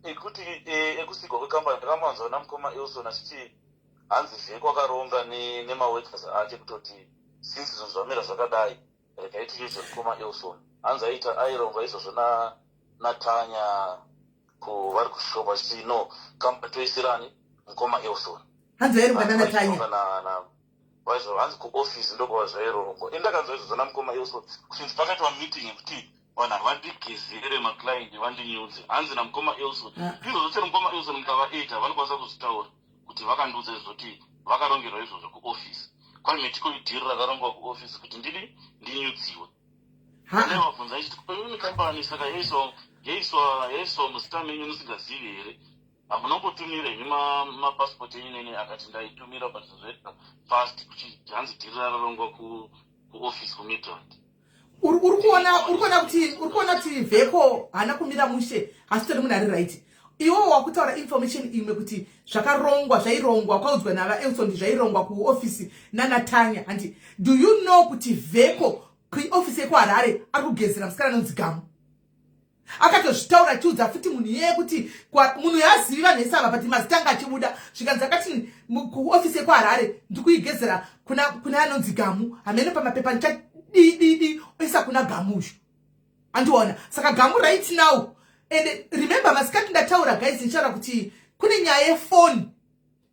ekuti ekusigwa kwekambani, ndakamanzwa namukoma Elson achiti hanzi Vheko akaronga nemaworkers ake kutoti since zvinhu zvamira zvakadai, regai tichiedze mukoma Elson. Hanzi aita aironga izvozvo naTanya vari kushop, achiti no, kambani toisirani mukoma Elson. Hanzi vaironga nanaTanya? Vaizvo hanzi kuofisi ndokwava zvairongwa. Indakanzwa izvozvo namukoma Elson kuchinzi pakaitwa meeting yekuti vanhu havandigezere maclient, vandinyudze, hanzi namukoma Elson. Izvozvo chero mukoma Elson mukavaita vanokwanisa kuzvitaura kuti vakandiudza izvozvo, kuti vakarongerwa izvozvo kuofisi kwaMetiko, idhiri rakarongwa kuofisi kuti ndidi ndinyudziwe. Ndavabvunza ichiti kweini kambani saka yaiswa muzita menyu musingazivi here? Hamunongotumira henyu mapasipoti enyu nene? Akati ndaitumira, but zvoita fast kuti hanzi dhiri rararongwa kuofisi kuMidrand. Uri kuona kuti Vheko haana kumira mushe, hasitori munhu ari right. Iwo wakutaura information imwe kuti zvakarongwa, zvairongwa, kwaudzwa navaElson, zvairongwa kuofisi nanaTanya, handi? Do you know kuti Vheko kuofisi yekuHarare ari kugezera musikana anonzi Gamu? Akatozvitaura achiudza futi munhu iyeye kuti munhu yazivi vanhu vese ava, but mazita anga achibuda, zvikanzi akati kuofisi yekuHarare ndikuigezera kuna anonzi Gamu, hamene pamapepa ndichadididi oisa kuna Gamu uyu, andiona. Saka Gamu right now, and remember masikati ndataura guys, ndichitaura kuti Kune nyaya yefoni,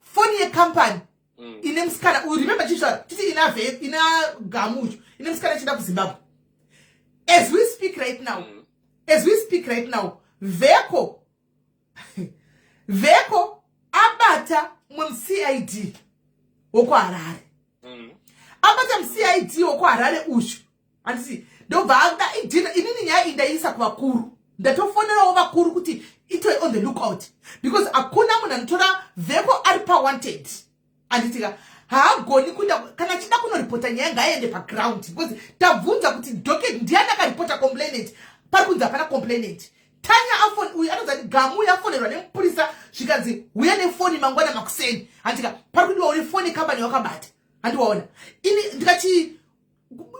foni yecompany ine musikana uyu. Remember chizvara titi ina ina Gamucho, ine musikana achienda kuZimbabwe. As we speak right now, as we speak right now, Veko abata mumwe muCID wokuHarare. Abata muCID wokuHarare uyu, handiti? Ndobva ada idhina. Inini nyaya iyi ndaiisa kuvakuru, ndatofonerawo vakuru kuti itoi on the lookout, because hakuna munhu anotora Veko ari pawanted, handitika? Haagoni kuenda. Kana achida kunoripota nyaya, ngaaende paground, because tabvunza kuti docket ndiani akaripota complainant, pari kunzi hapana complainant. Tanya afoni uyu anonzi Gamu uyu afonerwa nemupurisa, zvikanzi uya nefoni mangwana makuseni, handika? Pari kudiwa une foni kambani wakabata, handiwaona? Ini ndikati,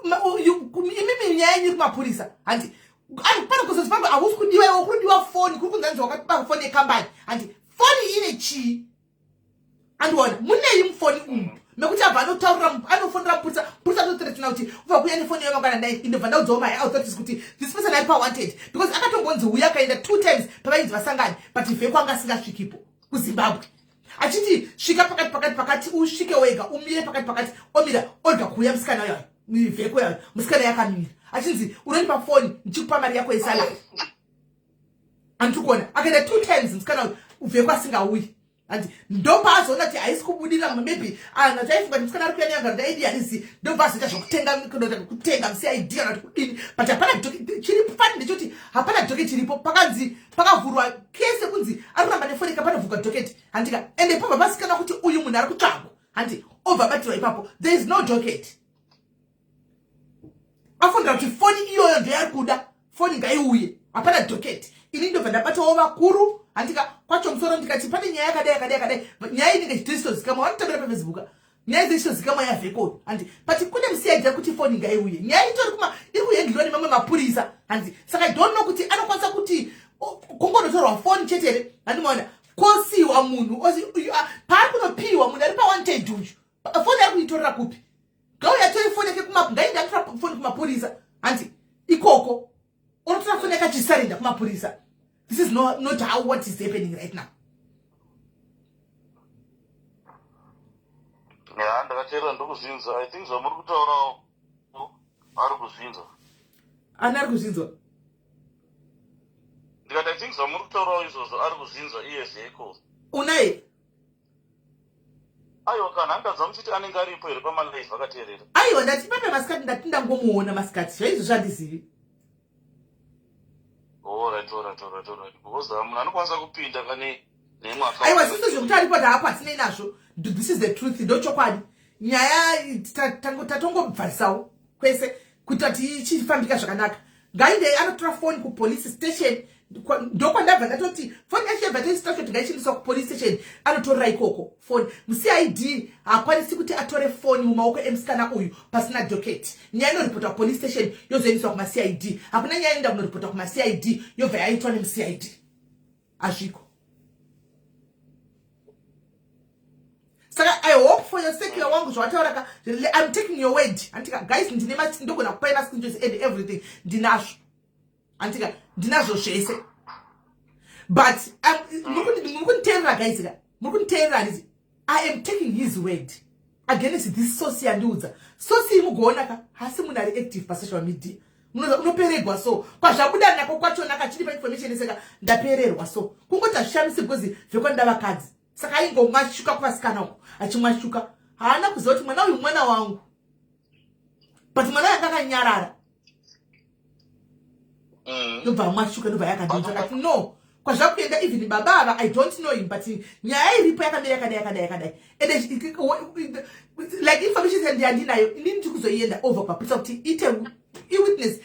imimi nyaya yenyu iri kumapurisa, handi? Pano kuzozimbabwe hausi kudiwa iwo, kuri kudiwa foni, kuri kunzi hanzi wakatiba foni yekambani, handi? Foni ine chii, andiona? Munei mufoni umu mekuti abva anotaurira, anofonera mupurisa, mupurisa atothreatena kuti ubva kuuya nefoni iyo mangwana nai. Indobva ndaudzawo my authorities kuti this person ari pawanted, because akatombonzi uya, akaenda two times pavainzi vasangani, but Vheko anga asingasvikipo kuZimbabwe, achiti svika pakati pakati pakati, usvike wega, umire pakati pakati, omira orga kuuya musikana uyayo, Vheko yayo. Musikana yakamira achinzi, unondipa foni ndichikupa mari yako yesalary, handiri kuona? Akaenda two times musikana uyu, Vheko asingauyi, handi? Ndopaazoona kuti haisi kubudira, maybe anhu achaifunga kuti musikana ari kuya neyanga ndaidi, handizi. Ndobva azoita zvokutenga, kutenga muCID kana kuti kudini, but hapana chiri fani. Ndechoti hapana docket chiripo. Pakanzi pakavhurwa kese kunzi ari kuramba nefoni, panovhurwa docket, handika? Ende pobva pasikana kuti uyu munhu ari kutsvagwa, handi? Obva batirwa ipapo. There is no docket. Afonera kuti foni iyoyo ndoyari kuda, foni ngaiuye, hapana docket. Ini ndobva ndabatawo vakuru, handika? Kwacho musoro ndikati pane nyaya yakadai, yakadai, yakadai, nyaya inenge ichitozikamwa, vanotambira paFacebook, nyaya dzechitozikamwa yaVheko, handi? But kune muCID kuti foni ngaiuye, nyaya itori kuma iri kuhandliwa nemamwe mapurisa, handi? Saka I don't know kuti anokwanisa kuti kungonotorwa foni chete here, handimaona? Kosiyiwa munhu paari kunopiwa munhu ari pawanted uyu, foni ari kuitorera kupi? Ngauya atore foni yake, ngainde atora foni kumapurisa, handi? Ikoko unotora foni yakachisurrender kumapurisa. This is not how what is happening right now. Ya, ndakateerera, ndokuzvinzwa. I think zvamuri kutaurawo ari kuzvinzwa. Ani ari kuzvinzwa? Ndikati, I think zvamuri kutaurawo izvozvo ari kuzvinzwa iye Vheko. Unaye? Aiwa, kana andadza muchiti anenge aripo here pamalive akateerera? Aiwa, ndati pape masikati, ndati ndangomuona masikati, zvaizvo zvandizivi. Alright, because munhu anokwanisa kupinda kane nemwe. Aiwa, sisi zvekuti aripo haapo hatinei nazvo. This is the truth, ndochokwadi. Nyaya tatongobvarisawo kwese kuita kuti ichifambika zvakanaka. Ngainde anotora foni kupolice station. Ndokwandabva ndatoti foni yacho yabva toisita kuti ngaichendeswa kupolice station, anotorera ikoko foni. MuCID haakwanisi kuti atore foni mumaoko emusikana uyu pasina docket. Nyaya inoripotwa kupolice station, yozoendeswa kumaCID. Hakuna nyaya inoenda kunoripotwa kumaCID yobva yaitwa nemuCID, hazviko. Saka I hope for your sake wangu, zvawataura ka, I'm taking your word, handika? Guys, ndine ndogona kupai mascreenshots and everything, ndinazvo, handika? Ndinazvo zvese, but muri kunditeerera, guys ka? Muri kunditeerera, handiti? I am taking his word against this source yandiudza. Source iyi mugoona ka, hasi munhu ari active pasocial media. Unoperegwa so kwazvabuda nako kwachona kachiri painformation saka ndapererwa. So kungoti hazvishamisi, because zvekwanda vakadzi, saka aingomwashuka kuvasikana uko, achimwashuka. Haana kuziva kuti mwana uyu mwana wangu, but mwana uyu anga akanyarara. Ndobva amwashuka, ndobva yakandinzwa akati no, kwazvakuenda even baba ava, I don't know him, but nyaya iripo yakamira yakadai, yakadai, yakadai, and like information yandinayo inini, ndiri kuzoienda over kumapurisa kuti ite iwitness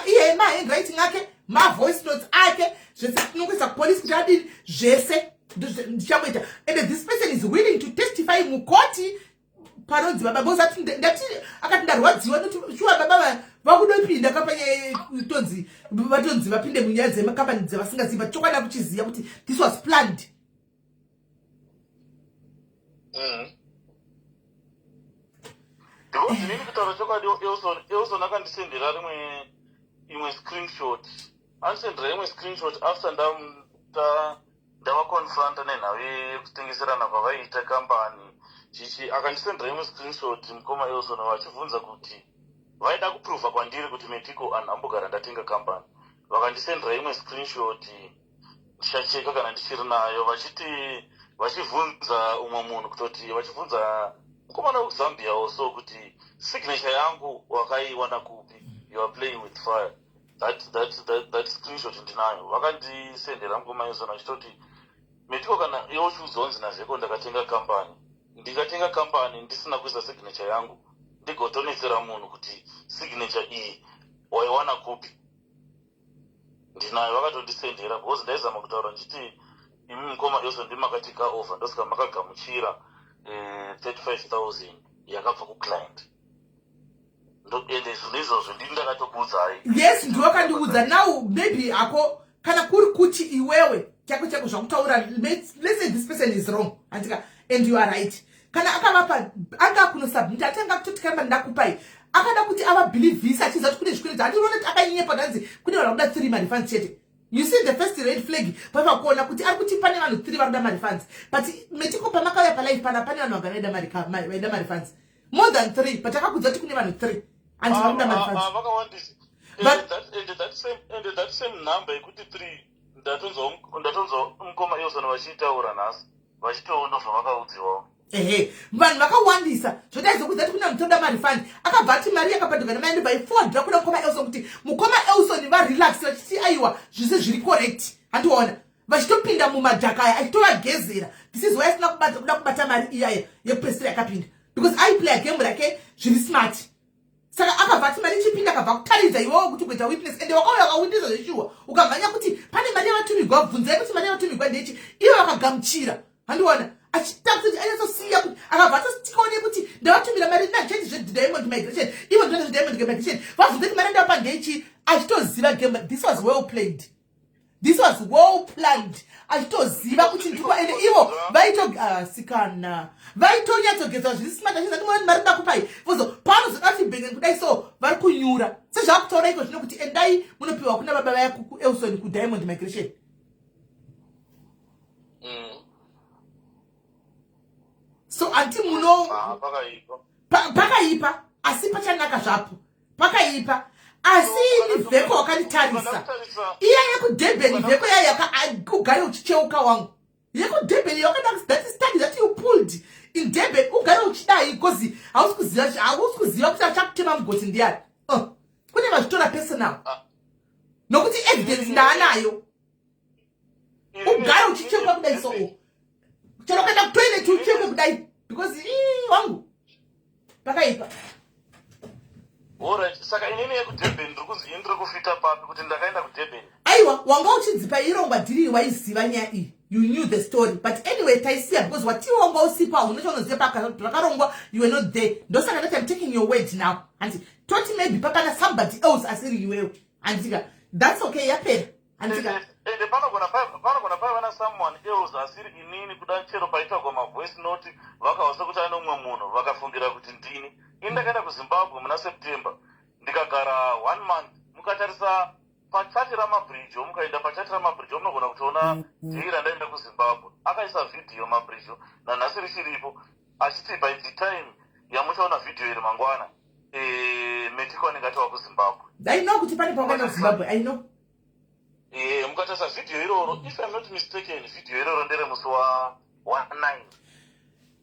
iye, mahandwriting ake, mavoice notes ake, zvese tinongoisa kupolisi kuti adini, zvese ndichangoita. And this person is willing to testify mukoti panonzi baba, because ati ndati akati ndarwadziwa noti shuwa baba vakudopinda kapanyaya, tonzi vatonzi vapinde munyaya dzekambani dzavasingazivi, but chokwadi akuchiziva kuti this was planned. Because inini, kutaura chokwadi, Elson akandisendera rimwe imwe screenshot, andisendera imwe screenshot after Ndavaconfronta nenhau yekutengeserana kwavaiita kambani chichi. Akandisendera imwe screenshot mukoma Elson, vachibvunza kuti vaida kuprova kwandiri kuti Metiko anhambogara ndatenga kambani. Vakandisendera imwe screenshot, ndichacheka kana ndichiri nayo, vachiti vachibvunza umwe munhu, kutoti vachibvunza mukomana wekuZambia also kuti signature yangu wakaiwana kupi? You are playing with fire. That screenshot ndinayo, vakandisendera mukoma Elson, vachitoti Metiko, kana iwe uchiudzwa naVheko ndakatenga kambani, ndikatenga kambani ndisina kuisa signature yangu, ndigotonetsera munhu kuti signature iyi waiwana kupi? Ndinayo, vakatondisendera because ndaizama kutaura ndichiti imi mukoma Elson ndimakatika over, ndosaka makagamuchira 35 000 yakabva kuclient. Ende zvinhu izvozvo ndini ndakatokuudzai. Yes, ndiwakandiudza. Now maybe hako kana kuri kuti iwewe chako chako zvakutaura, let's say this person is wrong, andika, and you are right. Kana akavapa, anga kunosubmit, atanga kutoti kamba ndakupai, akada kuti avabhilivhisa achiziva kuti kune zvikwereti. Handiona kuti akanyepa ndanzi kune vanhu vakuda three marefunds chete. You see the first red flag pava kuona kuti ari kuti pane vanhu three vari kuda marefunds, but Metiko, pamakauya palive pana, pane vanhu vanga vaida marefunds more than three, but akakudza kuti kune vanhu three hanzi vari kuda marefunds. Vakawandisa. And that same number yekuti three, ndatonzwa mukoma Elson vachiitaura nhasi, vachitoona zvavakaudziwawo. Ehe, vanhu vakawandisa zvotaizokudza kuti kuna mutoda marefund. Akabva ati mari yakabhadharwa nemai, ndobva iforwardira kuna mukoma Elson kuti mukoma Elson varelax, vachiti aiwa, zvise zviri correct. Handiona vachitopinda mumadhaka aya achitovagezera. This is why asina kuda kubata mari iyaya yekupedzisira yakapinda, because aiplaya game rake zviri smart. Saka akabva ati mari ichipinda, akabva kutaridza iwewo kuti kuita witness, ende wakauya wakawitnessa zveshuwa, ukamhanya kuti pane mari yavatumigwa, bvunzai kuti mari yavatumigwa ndechi. Ivo vakagamuchira. Handiona achita kuti anyatsosiya kuti akabva atositikaone kuti ndavatumira mari nacheti zveDiamond Migration. Ivo ndinoita zveDiamond Migration, vabvunze kuti mari ndavapa ndechi, achitoziva game. This was well played, this was well planned, achitoziva kuti ndiko. Ende ivo vaitosikana, vaitonyatsogeza zviri smart, achiza ndimoni mari ndakupai vozo paanozoda kuti bhenge kudai, so vari kunyura sezvaakutaura iko zvino kuti endai munopiwa kuna baba vaya kuElson kuDiamond Migration. So anti muno Ah, pakaipa. Pakaipa, asi pachanaka zvapo. Pakaipa, asi ini Vheko wakanditarisa. Ukatarisa Iya yekuDurban, Vheko yaya ugare uchicheuka wangu, yekuDurban yakada, that study that you pulled in Durban, ugare uchidai because hausi kuziva kuti achakutema mugoti ndiani. Oh, kune vazvitora personal Ah. nokuti evidence ndaanayo. Ugare uchicheuka kudai, so chero kuenda kutoilet ucheuke kudai because ii, wangu, pakaipa. Alright, saka inini yekuDurban ndiri kunzi ini ndiri kufita papi kuti ndakaenda kuDurban? Aiwa, wanga uchidzipa irongwa dhiri, waiziva nyaya iyi, you knew the story. But anyway, taisiya because watiwa wanga usipo, hauna chaunoziva pakarongwa, you were not there. Ndosaka ndati I'm taking your word now. Hanti toti maybe papana somebody else asiri iwewe, handika? That's okay, yapera, handika? Ende panogona paiva nasomeone else asiri inini. Kuda chero paitagwa mavoice note, vakahwa sekuti ane umwe munhu, vakafungira kuti ndini. Ini ndakaenda kuZimbabwe muna September, ndikagara one month. Mukatarisa pachati raMabridjo, mukaenda pachati raMabridjo, munogona kutoona day randaenda kuZimbabwe. Akaisa vhidhiyo Mabridjo, nanhasi richiripo, achiti by the time yamuchaona vhidhiyo iri mangwana, Metiko anenge atova kuZimbabwe. I know kuti pane pawakaenda kuZimbabwe, I know. Mukatarisa vhidhiyo iroro, if I'm not mistaken, vhidhiyo iroro nderemusi wa 9.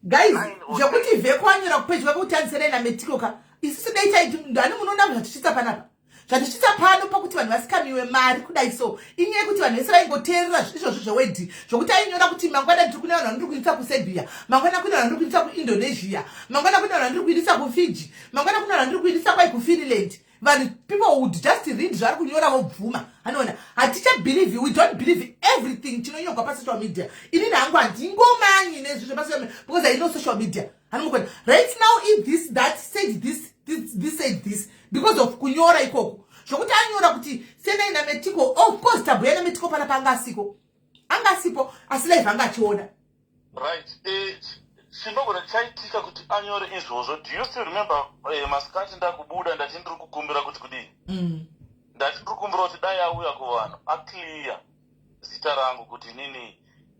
Guys, Nine or zvekuti Vheko anyora kupage kwake kuti andisenai naMetiko ka, isusu dai taiti ndani munoona zvatichitsa panapa, zvatichitsa pano pakuti vanhu vasikamiwe mari kudai. So inyaya yekuti vanhu vese vaingoteerera izvozvo zvewedhi, zvokuti ainyora kuti mangwana ndiri kune vanhu vandiri kuindisa kuSerbia, mangwana kune vanhu vandiri kuindisa kuIndonesia, mangwana kune vanhu vandiri kuindisa kuFiji, mangwana kune vanhu vandiri kuindisa kwai kuFinland. Vanhu, people would just read zvaari kunyora vobvuma. Anoona hatichabelieve, we don't believe everything chinonyorwa pasocial media. Inini hangu handingomanyi nezvizvo pasocial media because I know social media. Hanomukona right now if this that said this, this, this said this because of kunyora ikoko, zvokuti anyora kuti senai naMetiko. Of course tabhuya naMetiko pana paanga asiko, anga asipo, asi live anga achiona. Right, chinogona chaitika kuti anyore izvozvo, do you still remember masikati ndakubuda ndati ndiri kukumbira kuti kudii? Ndati ndiri kukumbira kuti dai auya kuvanhu aclear zita rangu kuti inini.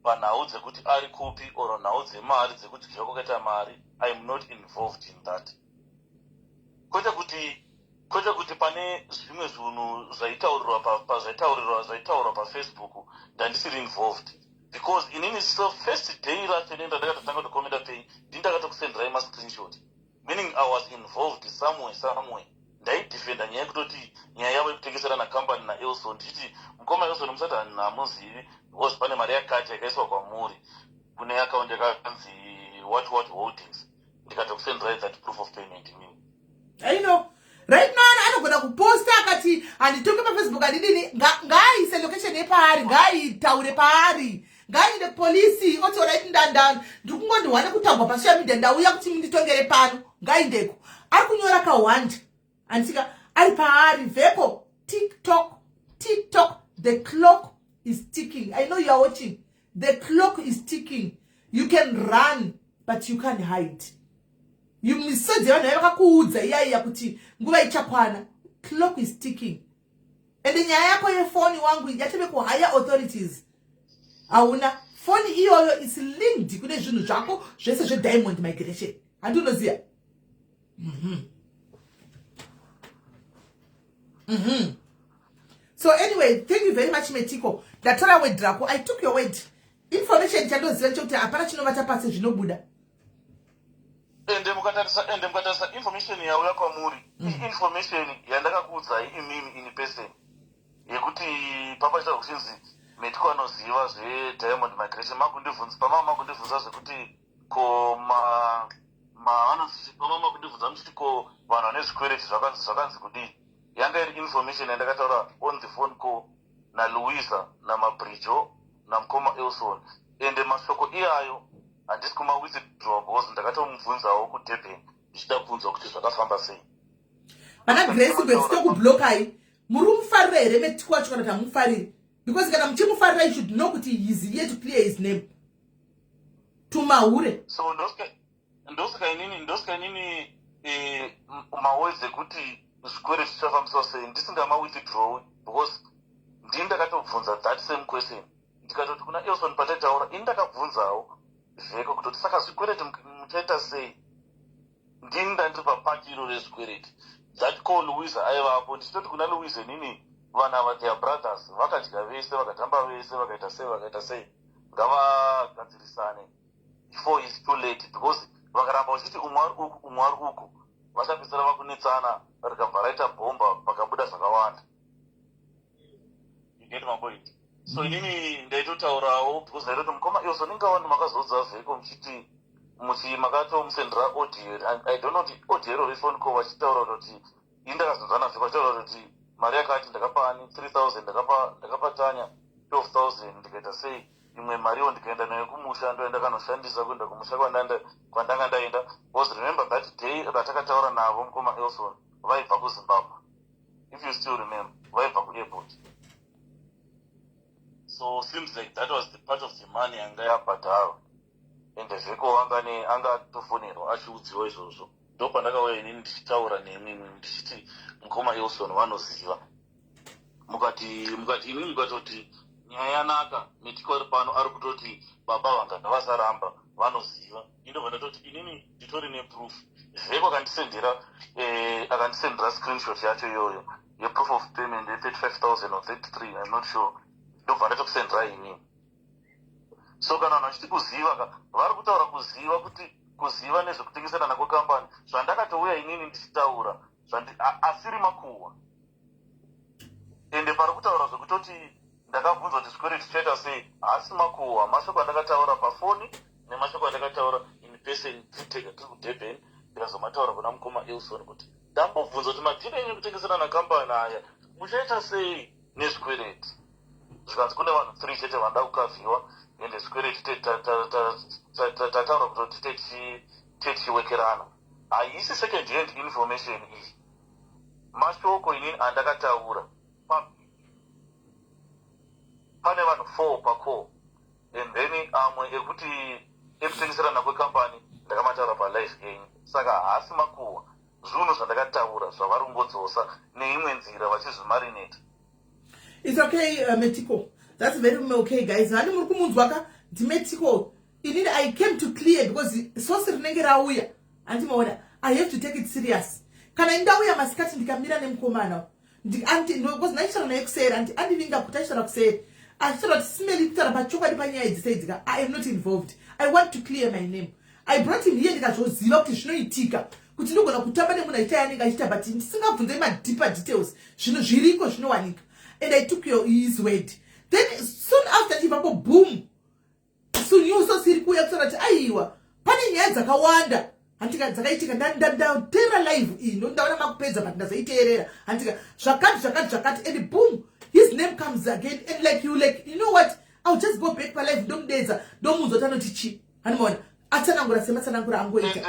Panhau dzekuti ari kupi or nhau dzemari, dzekudyiwa kwakaita mari, I am not involved in that. Kwete kuti pane zvimwe zvinhu zvaitaurirwa pazvaitaurirwa, zvaitaurwa paFacebook, ndandisiri involved, because inini, so first day racho inini ndandakatotanga kutokomenda pei, ndini ndakatokusenderai mascreenshot, meaning I was involved somewhere somewhere. Ndaidefenda nyaya yekutoti nyaya yavo yekutengeserana kambani naElson, ndichiti, "Mukoma Elson, musati hamuzivi, because pane mari yakati yakaiswa kwamuri kune akaunti yakanzi what what holdings." Ndikatokusenderai that proof of payment inini. I know right now anogona kuposta akati handitonge paFacebook, handidini. Ngaaise location yepaari, ngaaitaure paari, ngaaende kupolisi oti, "Alright, ndanda ndiri kungondihwa nekutagwa pasocial media, ndauya kuti munditongere pano." Ngaindeko, ari kunyora kawanda, handisika ari paari vheko. Tiktok, tiktok, the clock is ticking. I know you are watching. The clock is ticking. You can run, but you can't hide. Misodzi yevanhu vaiva vakakuudza iyaiya kuti nguva ichakwana. Clock is ticking, ende nyaya yako yefoni wangu yatove kuhigher authorities. Hauna foni iyoyo is linked kune zvinhu zvako zvese zvediamond migration, handi unoziva? So anyway, thank you very much, Metiko. Ndatora word rako. I took your word. Information chandoziva chekuti hapana chinovata pasi, zvinobuda. Ende mukatarisa information yauya kwamuri, information yandakakuudzai imimi in person, yekuti papaita kuchinzi Metiko anoziva zvediamond migration, makundibvunza pamama, makundibvunza zvekuti ko pamama makundibvunza muchiti ko vanhu vane zvikwereti zvakanzi kudii. Yanga iri information yandakataura on the phone call naLouisa, namabrijo, namukoma Elson. Ende mashoko iyayo handisi kumawithdraw, because ndakatomubvunzawo kuDurban ndichida kubvunzwa kuti zvakafamba sei. Vana Grace Gwetitokublokai. Muri kumufarira here Metiko wacho, kana kuti hamufariri? Because kana muchimufarira, you should know kuti he is here to clear his name tumahure. So ndosika inini mawords ekuti zvikwereti zvichafambiswa sei ndisingamawithdrawi, because ndini ndakatobvunza that same question. Ndikatoti kuna Elson pataitaura, ini ndakabvunzawo Vheko kutoti saka zvikwereti muchaita sei. Ndini ndandiri papati iro rezvikwereti. That call, Louisa aivapo. Ndichitoti kuna Louisa, inini vanhu ava, their brothers, vakadya vese, vakatamba vese, vakaita sei, vakaita sei, ngavagadzirisane before is too late, because vakaramba vachiti umwe ari uku, umwe ari uku, vachapedzisira vakunetsana, rikabva raita bhomba, pakabuda zvakawanda. You get my point? So inini ndaitotaurawo because ndaitoti mukoma Elson, ingawandi makazodza Vheko muchiti muchi makatomusendera audio. I don't know kuti audio iro refone call vachitaura kuti ini ndakazonzwa naVheko vachitaura kuti mari yakati ndakapa ani 3000, ndakapa Tanya 12,000, ndikaita sei, imwe mariwo ndikaenda nayo kumusha, ndoenda kanoshandisa kuenda kumusha kwandanga ndaenda. Because remember that day ratakataura navo mukoma Elson, vaibva kuZimbabwe, if you still remember, vaibva kuairport. So seems like that was the part of the money yanga yabhadharwa. Ende Vheko anga angatofonerwa achiudziwa izvozvo. Ndo pandakauya inini ndichitaura nemimwe ndichiti mukoma Elson vanoziva. Mukati inini mukatoti nyaya yanaka, Metiko ari pano ari kutoti baba vanga vasaramba, vanoziva. Indobva ndatoti inini nditori neproof. Vheko akandisendera screenshot yacho iyoyo yeproof of payment ye35 000 or 33, I'm not sure. Ndobva ndatokusendera inini. So kana vanhu vachiti kuziva ka, vari kutaura kuziva kuti kuziva nezvekutengeserana kwekambani, zvandakatouya inini ndichitaura asiri makuhwa. Ende pari kutaura zvekutoti ndakabvunza kuti zvikwereti tichaita sei, haasi makuhwa. Mashoko andakataura pafoni nemashoko andakataura in person, tiri tiri kuDurban, ndikazomataura kuna mukoma Elson kuti ndambobvunza kuti madhiri enyu ekutengeserana kambani aya muchaita sei nezvikwereti. Zvikanzi kune vanhu three chete vanoda kukavhiwa, ende zvikwereti tataura kutoti techiwekerana. Haisi second hand information iyi, mashoko inini andakataura pane vanhu four pacall, and then amwe ekuti ekutengeserana kwekambani ndakamataura palive yenyu. Saka haasi makuhwa, zvinhu zvandakataura zvavari kungodzosa neimwe nzira vachizvimarineta. It's okay, Metiko. That's very okay, guys. Hani muri kumunzwa ka? Ndimetiko inini I came to clear because sosi rinenge rauya, handimaona. I have to take it serious. Kana indauya masikati, ndikamira nemukomana, because ndaichitaura naye kuseri, andi andivinga kuti achitaura kuseri, achitaura kuti, "Simeli, kutaura pachokwadi panyaya idzi seidzika, I am not involved. I want to clear my name." I brought him here, ndikazoziva kuti zvinoitika kuti ndogona kutamba nemunhu aita yaanenge achiita, but ndisingabvunzei madeeper details. Zvinhu zviriko zvinowanika, and I took his word. Then soon after chibvapo, boom, sunyuso siri kuuya kutaura kuti aiwa, pane nyaya dzakawanda, handika, dzakaitika. Ndateerera live iyi, ndaona makupedza, but ndazoiteerera, handika, zvakati zvakati zvakati, and boom, his name comes again. And like you, like, you know what, I'll just go back palive, ndomudedza, ndomunzwa kuti anoti chi. Handimaona atsanangura sematsanangura angoita.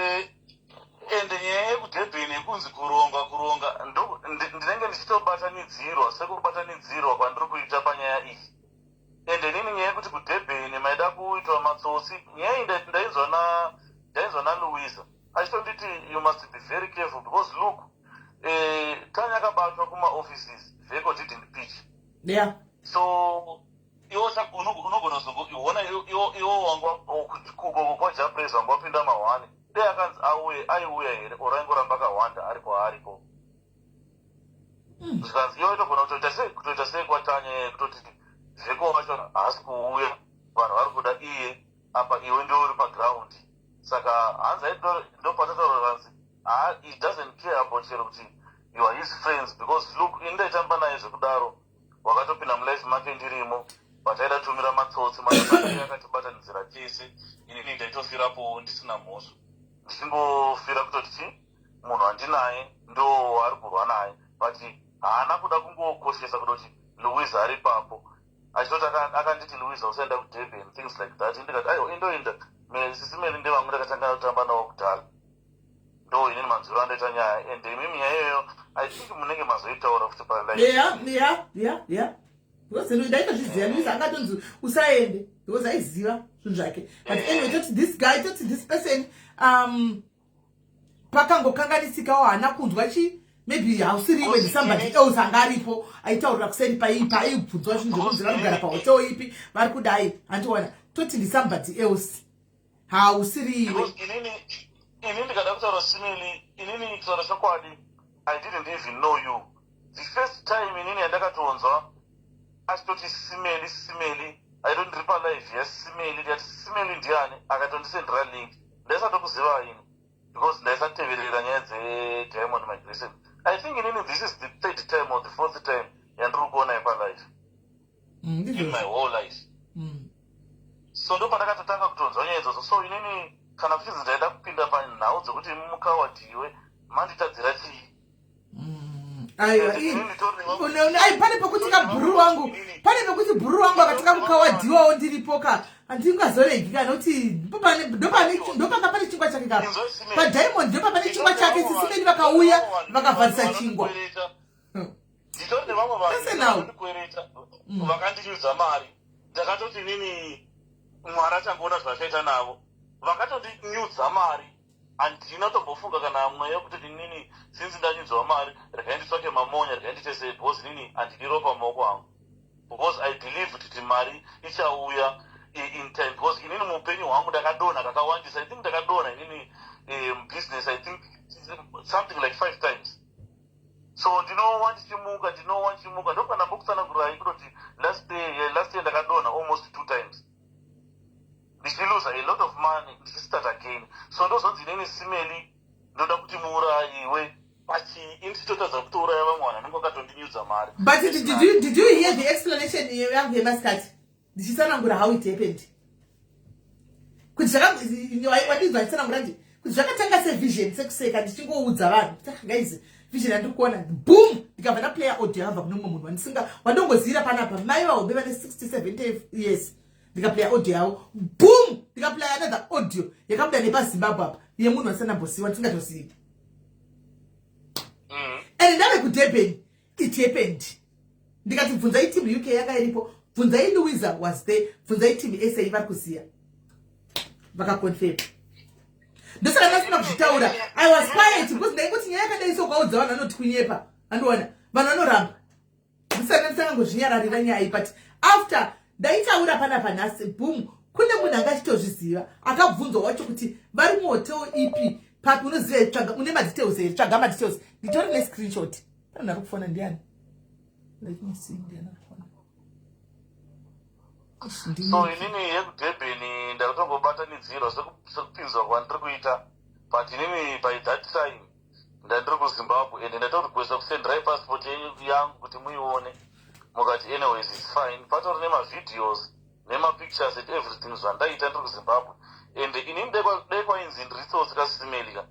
Ende nyaya yekuDurban yekunzi kuronga kuronga, ndinenge ndichitobatanidzirwa sekubatanidzirwa kwandiri kuita panyaya iyi. Ende nini nyaya yekuti kuDurban maida kuitwa matsotsi, nyaya iyi ndainzwa naLouisa achitonditi, "You must be very careful because look, Tanya akabatwa kumaoffices, vehicle didn't pitch." So iwo unogona kuzongoiona iwo wanga kukoko kwaJapres, wanga wapinda mahwani, dei akanzi auye, aiuya here, or aingoramba akahwanda ari kwaariko? Zvikanzi iwo itogona kutoita sei, kutoita sei kwaTanya, kutoti Vheko wacho haasi kuuya, vanhu vari kuda iye, apa iwe ndiwe uri paground. Saka hanzi ndopatataura kanzi he doesn't care about chero kuti you are his friends, because look, ini ndaitamba naye zvekudaro, wakatopinda mulife make ndirimo, but aida tumira matsotsi, matsotsi akatibatanidzira tese. Inini ndaitofirapo ndisina mhosva, ndichingofira kutoti chi munhu handinaye ndo ari kurwa naye, but haana kuda kungokoshesa kutoti Louise ari papo, achitoti akanditi, "Louise, usaenda kuDurban," things like that. Ndikati, "Aiwa, indoenda sisimeli, ndevamwe ndakatanga kutamba navo kudhara." Ndo inini manzwiro andoita nyaya, and imimi nyaya iyoyo I think munenge mazoitaura futi palive. Yeah, because ndaitozviziva, Louise angatonzi usaende because aiziva zvinhu zvake. But anyway, toti this guy, toti this person, pakangokanganisikawo, haana kunzwa chi, maybe hausiriwe, somebody else anga aripo aitaurira kuseri paipa, aibvunzwa zvinhu zvekunzi vari kugara pahotel ipi, vari kudai, handiona. Toti ndisomebody else, hausiriwe. Because inini ndikada kutaura simili, inini kutaura chokwadi, I didn't even know you the first time. Inini yandakatonzwa achitoti Simeli, Simeli, aitoti ndiri palive yaSimeli, ndikati, "Simeli ndiani?" Akatondisendera link. Ndaisatokuziva ini because ndaisateverera nyaya dzediamond migration. I think inini this is the third time or the fourth time yandiri kuona palive in my whole life. So ndo pandakatotanga kutonzwa nyaya idzodzo. So inini kana kuchinzi ndaida kupinda panhau dzekuti mukawadhiwe, manditadzira chii? Aiwa, ai, pane pekuti kabhururu wangu, pane pekuti bhururu wangu akatanga kukawadhiwawo ndiripo ka, handingazoregi kana kuti ndopanga pane chingwa chake ka padiamond, ndopa pane chingwa chake. Sisimeni vakauya vakavharisa chingwa. Nditori nevamwe Listen now. vanondikwereta, vakandinyudza mari. Ndakatoti inini Mwari achangoona zvaachaita navo. Vakatondinyudza mari, handina tombofunga kana mweya wekutoti inini since ndanyudzwa mari, regai nditsvake mamonya, regai ndiite sei, because inini handidi ropa mumaoko angu, because I believe kuti mari ichauya in time. Because inini muupenyu hwangu ndakadonha kakawandisa. I think ndakadonha inini mubusiness, I think something like five times. So ndinowa ndichimuka, ndinowa ndichimuka. Ndokana mbokutsanangurai kutoti last year ndakadonha almost two times, ndichiluza a lot of money, ndichistart again. So ndozonzi inini Simeli ndoda kuti muurayiwe pachi, ini tichitotadza kutouraya vamwe vanhu vanenge vakatondinyudza mari. But did you hear the explanation yangu yemasikati ndichitsanangura how it happened, kuti wadinzwa achitsanangura ndi kuti zvakatanga sevision, sekuseka, ndichingoudza vanhu kuti, "Ah, guys, vision yandiri kuona," boom, ndikabva ndaplaya audio yakabva kune mumwe munhu wandisinga wandongoziyira panapa, mai vahombe vane 60 70 years. Ndikaplaya audio yavo, boom, ndikaplaya another audio yakabuda nepaZimbabwe apa yemunhu wasina ndisingatozivi. And ndave kuDurban, it happened. Ndikati, "Bvunzai team UK yanga iripo, bvunzai Louisa was there, bvunzai team SA, vari kuziya." Vakaconfirm. Ndosaka ndasina kuzvitaura. I was quiet because ndaingoti nyaya yakadai so kwaudza vanhu vanoti kunyepa, andiona vanhu vanoramba. Ndisaka ndisangangozvinyararira nyaya iyi, but after ndaitaura panapa nhasi, boom. Kune munhu anga achitozviziva akabvunzwa wacho kuti vari muhotel ipi, papi. Unoziva, tsvaga, une madetails here? Tsvaga madetails. Nditori nescreenshot. Pane ari kufona, ndiani? Let me see, ndiani ari kufona? So inini yekuDurban ndakutongobatanidzirwa sekupinzwa kwandiri kuita, but inini by that time ndandiri kuZimbabwe and ndatorequesta kusendirai passport yenyu yangu kuti muione, mukati anyways it's fine. Patori nemavideos nemapictures and everything zvandaita ndiri kuZimbabwe. And inini dai kwainzi ndiri tsotsi kasimelika.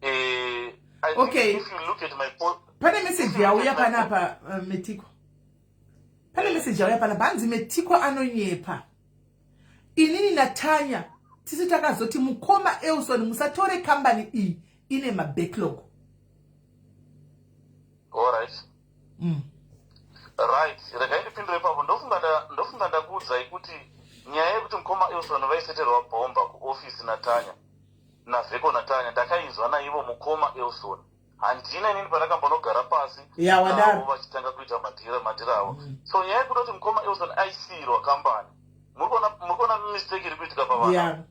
If you look at my Pane message yauya panapa, Metiko. Pane message yauya panapa, hanzi Metiko anonyepa. Inini naTanya tisi takazoti, "Mukoma Elson, musatore kambani iyi, ine mabacklog." Allright. Right, regai ndipindure ipapo. Ndofunga ndakuudzai kuti nyaya yekuti mukoma Elson vaiseterwa bhomba kuofisi naTanya, naVheko naTanya, ndakainzwa naivo mukoma Elson. Handina inini pandakambonogara pasi navo vachitanga kuita madhira avo. So nyaya yekuda kuti mukoma Elson aisiyirwa kambani, muri kuona mistake iri kuitika pavana.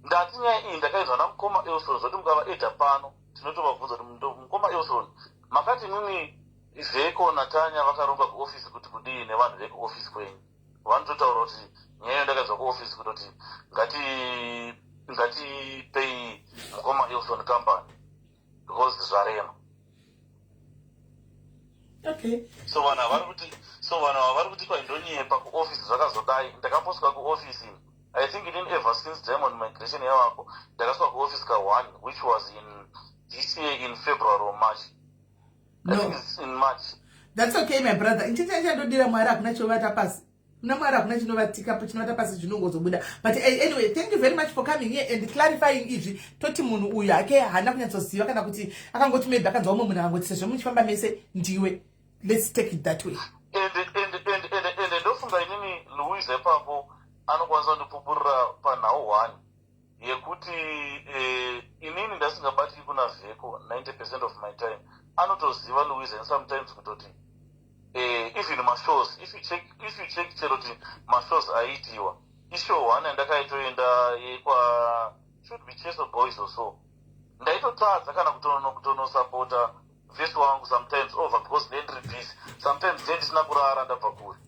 Ndati nyaya iyi ndakainzwa namukoma Elson, zvoti mukavaedha pano tinotovabvunza kuti mukoma Elson, makati imwimwi Vheko naTanya vakaronga kuofisi kuti kudii nevanhu vekuofisi kwenyu? Vanototaura kuti nyaya iyo ndakainzwa kuofisi kutoti ngatipei mukoma Elson company because zvarema. So vanhu havari kuti, so vanhu ava vari kuti kwaindonyepa kuofisi zvakazodai. Ndakambosvika kuofisi, I think inini ever since Diamond Migration yavako ndakasvika kuofisi ka1, which was in this year in February or March. I No. think it's in March. That's okay, my brother. Ichicha chandodira Mwari, hakuna chinovata pasi. Kuna Mwari hakuna chinovatika, chinovata pasi, zvinongozobuda. But anyway, thank you very much for coming here and clarifying izvi. Toti munhu uyu hake haana kunyatsoziva, kana kuti akangoti maybe akanzwa umwe munhu akangoti sezvo muchifamba mese ndiwe. Let's take it that way. And ndofunga inini Louise ipapo anokwanisa kundipupurira panhau one yekuti inini ndasingabatiki kuna Vheko 90% of my time. Anotoziva Louise, and sometimes kutoti even mashows, if you check chero kuti mashows aiitiwa, ishow one yandakaitoenda yekwa should be Cheso Boys or so, ndaitotadza kana kutonosapota vhesi wangu sometimes over because ndendiri busy. Sometimes ndee ndisina kurara, ndabva kure,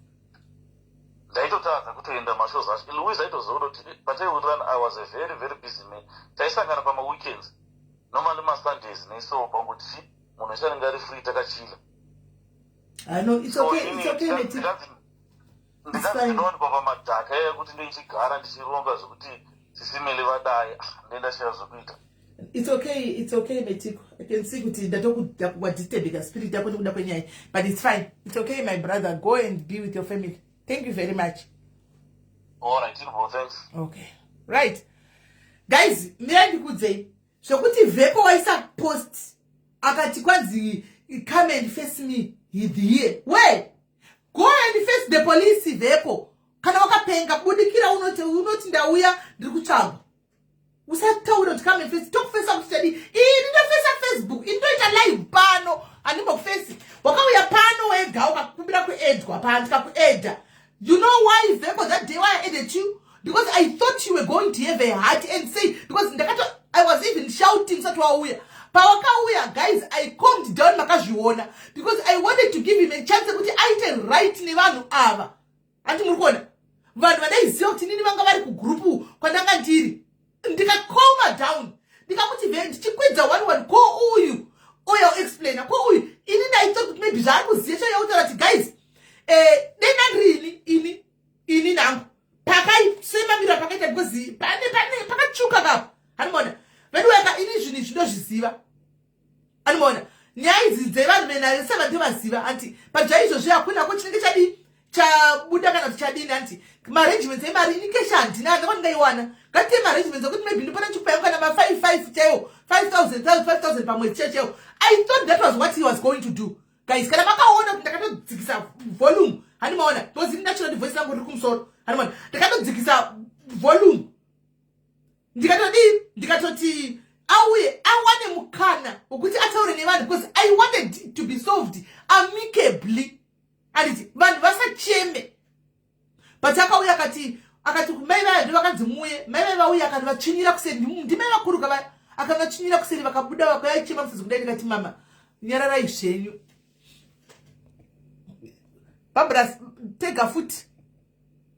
ndaitotadza kutoenda mashows acho. Louise aitoziva kutoti pataiwirirana I was a very, very busy man. Taisangana pamaweekends, normally maSundays neso, pangoti chi munhu wese anenge ari free, takachila. I know it's okay, it's okay, Meti. Ndikanzi ndinowanikwa pamadhaka ekuti ndichigara ndichironga zvekuti sisimele vadai. Ah, ndendashaya zvokuita. It's okay, it's okay, Metiko. I can see kuti ndatokudisturbika spirit yako nekuda kwenyaya, but it's fine. It's okay, my brother. Go and be with your family. Thank you very much. Alright, iripo, thanks. Okay, right guys, mirai ndikudzei zvokuti Vheko waisa post akati kwanzi, "Come and face me here." We go and face the police, Vheko. Kana wakapenga, budikira unoti, unoti ndauya, ndiri kutsvagwa. Usataura kuti come and face. Tokufesa kuti chadi? Ini ndofesa Facebook, ini ndoita live pano, handimbokufesi. Wakauya pano wega ukakumbira kuedwa pano, tikakuedha. You know why, Vheko, that day why I added you? Because I thought you were going to have a heart and say, because ndakato, I was even shouting usati wauya. Pawakauya, guys, I calmed down, makazviona, because I wanted to give him a chance yekuti aite right nevanhu ava. Handi muri kuona vanhu vandaiziva kuti nini vanga vari kugrupu kwandanga ndiri? Ndikacalma down, ndikamuti ve ndichikwidza one one, ko uyu uya explaina, ko uyu. Ini ndaithought kuti maybe zvaari kuziva chayautaura kuti guys, dena ndiri ini nangu pakaisemamira pakaita, because pane pakatsvuka kapo. Hanimona veduweka, ini zvinhu izvi ndozviziva. Animona nyaya idzi dzevanhu venayo seva ndovaziva anti, but zvaizvozvi hakuna ko chinenge chadii chabuda kana kuti chadini. Anti maarrangements emari, ini cash handina, handina kwandingaiwana. Ngatiite maarrangements ekuti maybe ndipona chipa yangu kana ma5 5 chaiwo, 5000 5000 pamwedzi chaiwo chaiwo. I thought that was what he was going to do, guys. Kana makaona kuti ndakatodzikisa volume, handimaona, because ini ndachona kuti voice rangu riri kumusoro. Handimaona ndakatodzikisa volume, ndikatodii, ndikatoti auye awane mukana wekuti ataure nevanhu, because I wanted it to be solved amicably, anditi vanhu vasacheme. But akauya akati Akati mai vaya ndo vakanzi muuye. Mai vaya vauya, akanovatsvinyira kuseri. Ndimai vakuruka vaya, akanovatsvinyira kuseri, vakabuda vakauya musodzi kudai. Ndikati, "Mama, nyararai zvenyu." Barbara, tega futi,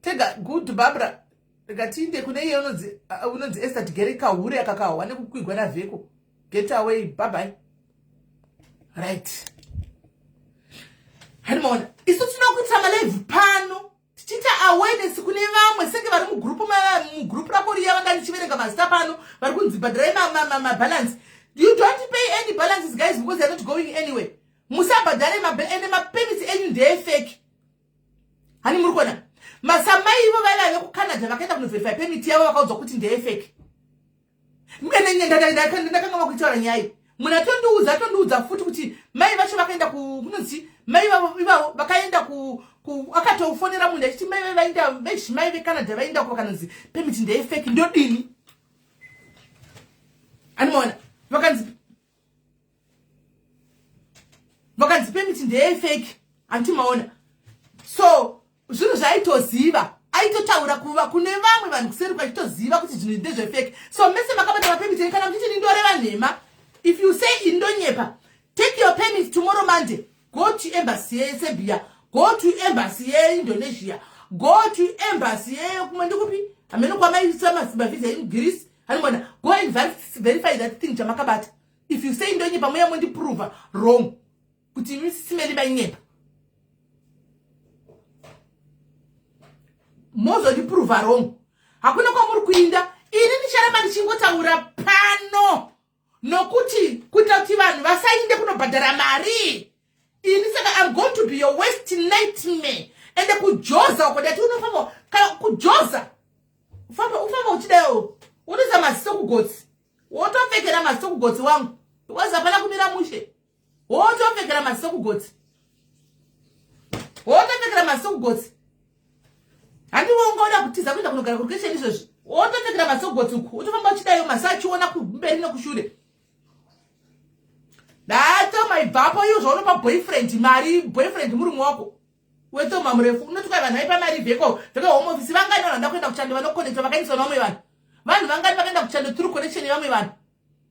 tega. Good, Barbara. Ndikatiinde kune iye unonzi Esther Tigere, kahure akakahwa nekukwigwa navheko. Get away, bye bye. Right, hanimaona isu tinokuitira malive pano tichiita awareness kune vamwe senge vari mugrupu rako riya. Vanga ndichiverenga mazita pano vari kunzi bhadharai mabalance. You don't pay any balances, guys, because you're not going anywhere. Musabhadhare, ende mapermits enyu ndeyefake. Hani muri kuona masamai ivo vaiva vekuCanada vakaenda kunoverify permit yavo, vakaudzwa kuti ndeyefake. Ndakanga vakuitaura nyaya, munhu atondiudza, atondiudza futi kuti mai vacho vakaenda kunonzi mai ivavo vakaenda akatofonera munhu achiti mai vaenda vezvimai veCanada vaenda ku vakanonzi permit ndeyefake, ndodini? Animaona vakanzi permit ndeyefake, handimaona? So zvinhu zvaaitoziva, aitotaura kuva kune vamwe vanhu kuseri kwachitoziva kuti zvinhu ndezvefake. So mese makabata mapermit enyu, kana muchiti ndoreva nhema, if you say indonyepa, take your permit tomorrow, Monday, go to embassy yeSerbia, go to embassy yeIndonesia, go to embassy yekumwe ndikupi, hamene kwamaisa mavhisa eGreece. Hanimona, go and verify that thing chamakabata. If you say ndonyepa, muya mondiprova wrong kuti misimeli mainyepa, mozondiprova wrong. Hakuna kwamuri kuinda. Ini ndicharamba ndichingotaura pano nokuti kuita kuti vanhu vasainde kunobhadhara mari. Ini saka I'm going to be your worst nightmare. Ende kujoza uko, ndati unofamba, kana kujoza ufamba, ufamba uchidayo, unoisa maziso kugotsi, wotopfekera maziso kugotsi wangu, because hapana kumira mushe. Wotopfekera maziso kugotsi, wotopfekera maziso kugotsi. Handiwe ungaoda kutiza kuenda kunogara kurukesheni izvozvi, wotopfekera maziso kugotsi uku, wotofamba uchidayo, maziso achiona kumberi nekushure. Ndatoma ibvapo iyo zvaunopa boyfriend mari, boyfriend murume wako wetoma murefu, unoti kwai vanhu vaipa mari vheko vheko home office. Vangani vanhu vanoda kuenda kuchando vanokonekta vakaendeswa nevamwe vanhu? Vanhu vangani vakaenda kuchando through connection yevamwe vanhu?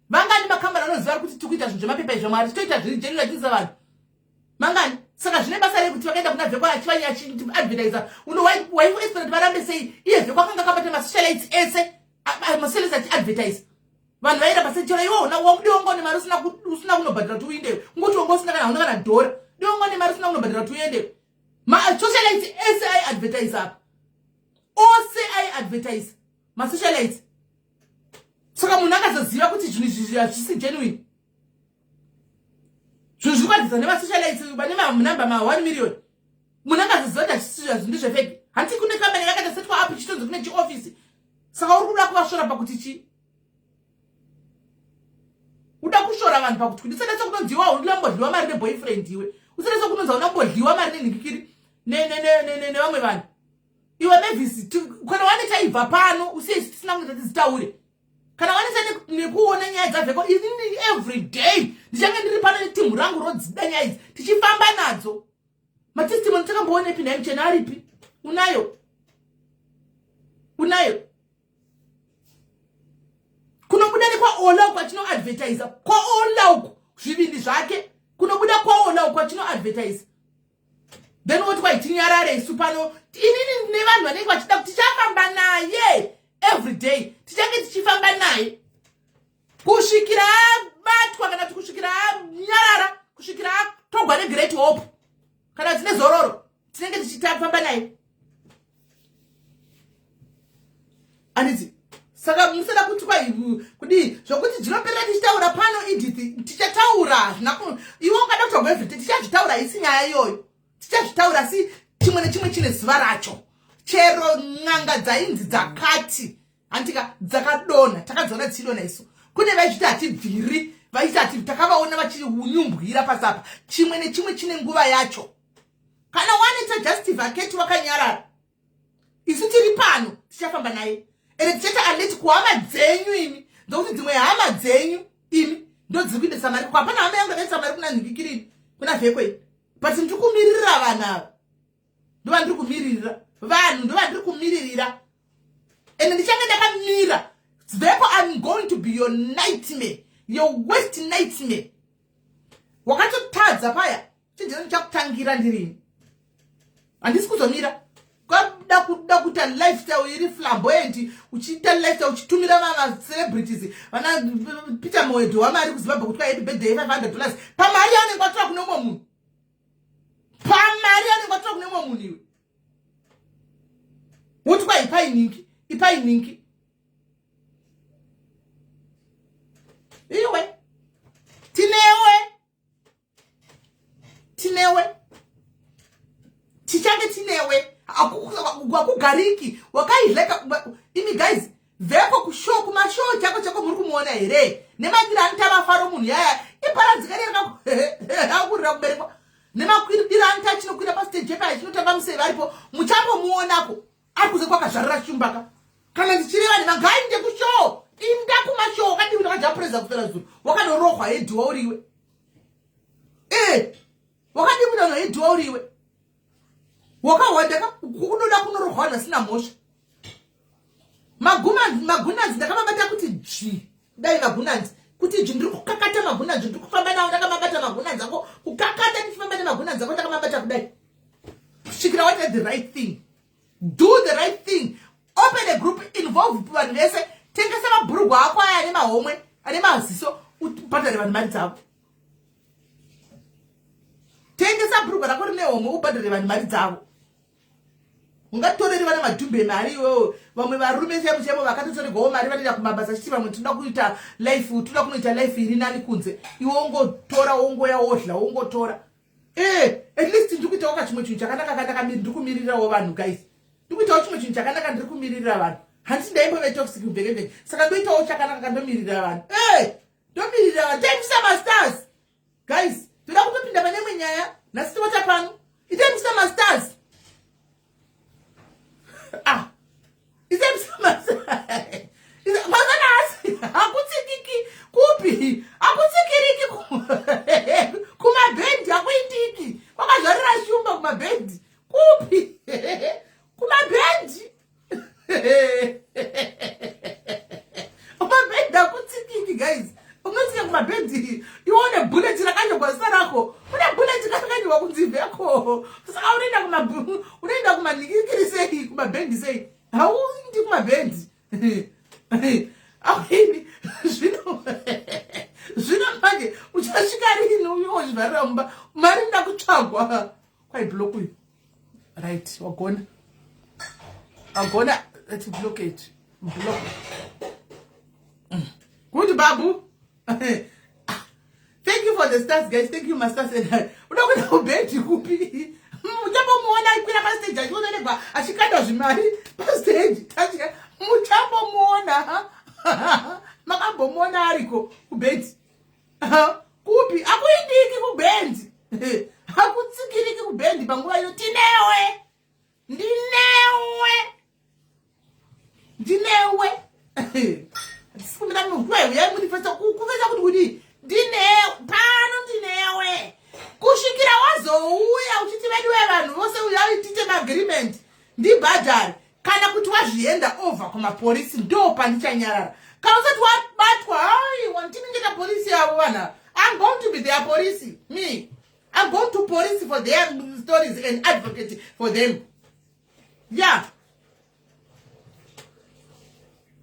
Vangani makambani anoziva kuti tiri kuita zvinhu zvemapepa izvo mwari titoita zviri genuine achiisa vanhu mangani? Saka zvine basa rei kuti vakaenda kuna vheko achiadvertisa? Waiexpect varambe sei? Iye vheko akanga akabata masocialites ese, masocialites achiadvertise, vanhu vairamba sei? Chero iwe diwonga une mari usina kunobhadhara kuti uindeyo, ungoti wanga usina kana, hauna kana dhora, diwonga une mari usina kunobhadhara kuti uendeyo. Masocialites ese aiadvertise apa, ose aiadvertise masocialites. Saka munhu akazoziva kuti zvinhu izvi hazvisi genuine, zvinhu zviri kuadvertisa nemasocialites vane manamba ma1 million, munhu akazoziva kuti hazvisi, ndezvefake. Handiti kune kambani yakaita setwa up, chitonzi kune chiofisi? Saka uri kuda kuvasvora pakuti chi uda kushora vanhu pakuti kuti usada sekunonzi iwe haunambodliwa mari neboyfriend, iwe usada sekunonzi haunambodliwa mari nenhikikiri nevamwe vanhu. Iwe Mavis, kana waneta ibva pano, usiye tisina kuita tizitaure. Kana waneta nekuona nyaya dzavheko, inini every day ndichange ndiri pano netimu rangu rodzida nyaya idzi, tichifamba nadzo. Matestimony takamboonepi nhai? Muchena aripi? Unayo, unayo. Kunobuda nekwaOla uku achinoadvertisa, kwaOla uku zvivindi zvake, kunobuda kwaOla uku achinoadvertisa, then woti kwai tinyarare isu pano. Inini nevanhu vanenge vachida kuti tichafamba naye every day, tichange tichifamba naye kusvikira abatwa, kana kuti kusvikira anyarara, kusvikira atogwa neGreat Hope, kana tine zororo, tinenge tichitafamba naye, anditi? Saka musada kuti kwai kudii, zvokuti zvinoperera tichitaura pano. Edith, tichataura zvina iwe ungada kutaurwa everyday, tichazvitaura. Isi nyaya iyoyo tichazvitaura, asi chimwe nechimwe chine zuva racho. Chero n'anga dzainzi dzakati, handika, dzakadonha, takadziona dzichidonha isu. Kune vaizviti hatibviri, vaiti hati, takavaona vachinyumbwira pasapa. Chimwe nechimwe chine nguva yacho. Kana waneta, just vacate wakanyarara. Isu tiri pano, tichafamba naye, ende tichaita alert kuhama dzenyu imi, ndokuti dzimwe hama dzenyu imi ndo dziri kuendesa mari. Hapana hama yangu yakaendesa mari kuna nhikikirini, kuna vhekwe, but ndiri kumiririra vanhu ava, ndovandiri kumiririra, vanhu ndovandiri kumiririra. Ende ndichange ndakamira. Therefore I'm going to be your nightmare, your worst nightmare. Wakatotadza paya, chinjira ndichakutangira ndirini. Handisi kuzomira. Kwada kuda kuita lifestyle iri flamboyant, uchiita lifestyle uchitumira vamacelebrities vana Peter Moedo wamari kuZimbabwe kuti happy birthday $500 pamari yaanenge watora kune umwe munhu, pamari yaanenge watora kune umwe munhu. Iwe woti kwa ipai ningi, ipai ningi. Iwe tinewe, tinewe, tichange tinewe. Hakugariki wakaidleka. Imi guys, veko kushow, kumashow chako chako muri kumuona here nemadiro anoita mafaro munhu yaya iparadzika rekakurira kuberekwa nemakwiriro anoita achinokwira pastage epa achinotamba museve aripo. Muchambomuonako ari kuze kwakazvarira shumbaka. Kana ndichireva nemagai kushow, inda kumashow. Wakadii kuti wakajapureza kufera zuro wakadorohwa hedhiwa uriwe? E, wakadii kuti vanhu hedhiwa uriwe wakahwandaka unoda kunorohwa vanhu vasina mhosva? Magunanzi ndakamabata kuti dzvi, dai magunanzi kuti dzvi. Ndiri kukakata magunanzi, ndiri kufamba nawo ndakamabata magunanzi ako, kukakata ndichifamba nemagunanzi ako ndakamabata kudai kusvikira waita the right thing. Do the right thing, open a group, involve vanhu vese, tengesa mabhurugwa ako aya ane mahomwe ane maziso, ubhadhare vanhu mari dzavo. Tengesa bhurugwa rako rine homwe, ubhadhare vanhu mari dzavo. Ungatoreri vana madhumbe mari iwewo? Vamwe varume chaivo chaivo vakatotoregwawo mari vanoenda kumabasa achiti vamwe tinoda kuita life, toda kunoita life iri nani kunze. Iwe wongotora, wongoya wodla, wongotora. At least ndiri kuitawo kachimwe chinhu chakanaka kandakamiri. Ndiri kumirirawo vanhu guys, ndiri kuitawo chimwe chinhu chakanaka, ndiri kumiririra vanhu. Handiti ndaimbove toxic mvekemveke, saka ndoitawo chakanaka kandomirira vanhu. Ndomirira vanhu. Taimisa mastars guys, toda kutopinda pane imwe nyaya nhasi. Tovata pano. Itaimisa mastars. Ah, itaimisa mastars mazanasi. Hakutsikiki kupi? Hakutsikiriki kumabhendi, hakuindiki kwakazvarira shumba kumabhendi. Kupi kumabhendi? Kumabhendi hakutsikiki guys. Unotsika kumabhendi iwe une bullet rakanyorwa zita rako, une bullet rakanyorwa kunzi Veko. Saka unoenda kumanikikiri sei, kumabhendi sei? Hauindi kumabhendi, auindi. Zvino manje uchasvika rini uyozvivharira mumba? Mari nda kutsvagwa kwai block uyu. Right, wagona, wagona. Let's block it, block. Good babu, thank you for the stars guys, thank you masters. And uda kuenda kubhendi kupi? Muchambomuona aikwira pastage achionekwa achikanda zvimari pastage. Muchambomuona, makambomuona ariko kubhendi kupi? Akuindiki kubhendi, hakutsikiriki kubhendi panguva ino. Tinewe, ndinewe, ndinewe. Handisi kumira uyai mundifesa kufesa kuti kudii. Ndinewe pano, ndinewe kusvikira wazouya uchiti vedu vevanhu vose uyai tiite maagreement, ndibhadhare, kana kuti wazvienda over kumapolisi, ndo pandichanyarara. Kana usati wabatwa, aiwa, ndinengeta polisi yavo vanhu ava. I'm going to be their police. Me, I'm going to police for their stories and advocate for them. Yeah,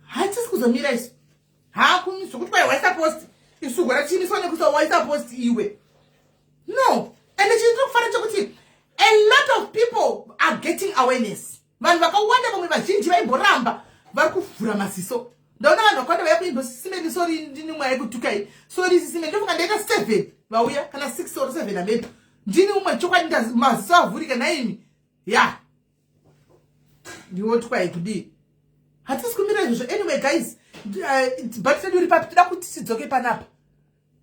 hatisi kuzomira isu. Hakumiswa kuti kwai waisa post. Isu gwara chimiswa nekusa waisa post iwe? No. And chinhu tiri kufara chekuti a lot of people are getting awareness. Vanhu vakawanda, vamwe vazhinji vaimboramba, vari kuvhura maziso. Ndaona vanhu vakawanda vaya kuimbo sisimeni, sorry, ndini umwe aikutukai, sorry sisimeni. Ndofunga ndaita seven vauya, kana six or seven amepo. Ndini umwe chokwadi, maziso avhurika naimi. Ya, ndiwotwai kudii? Hatisi kumira izvozvo. Anyway guys, but redu ri papi? Toda kuti tidzoke panapa.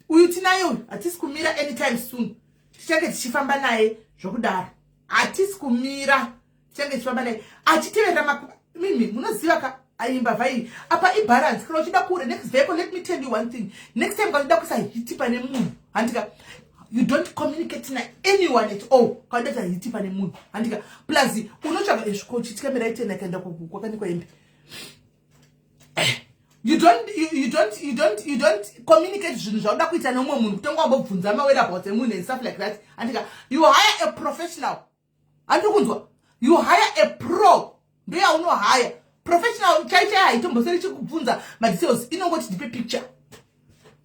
Uyu tinaye uyu, hatisi kumira anytime soon. Tichange tichifamba naye zvokudaro, hatisi kumira, tichange tichifamba naye achiteverera. Mimi munoziva ka, aimba vai apa ibalance. Kana uchida kure next vehicle, let me tell you one thing: next time kana uchida kuisa hit pane munhu, handika, you don't communicate na anyone at all. Kana uda hit pane munhu, handika, plus unotsvaga esviko uchityamira itena ikaenda kwakanikwa hembe. You don't, you, you don't, you don't, you don't communicate zvinhu zvauda kuita neumwe munhu kutanga wambobvunza mawhereabouts emunhu and stuff like that. Andika, you hire a professional. Andiri kunzwa, you hire a pro, ndoyaunohaya. Professional chai chai haitomboseri chikubvunza madetails, inongoti ndipe picture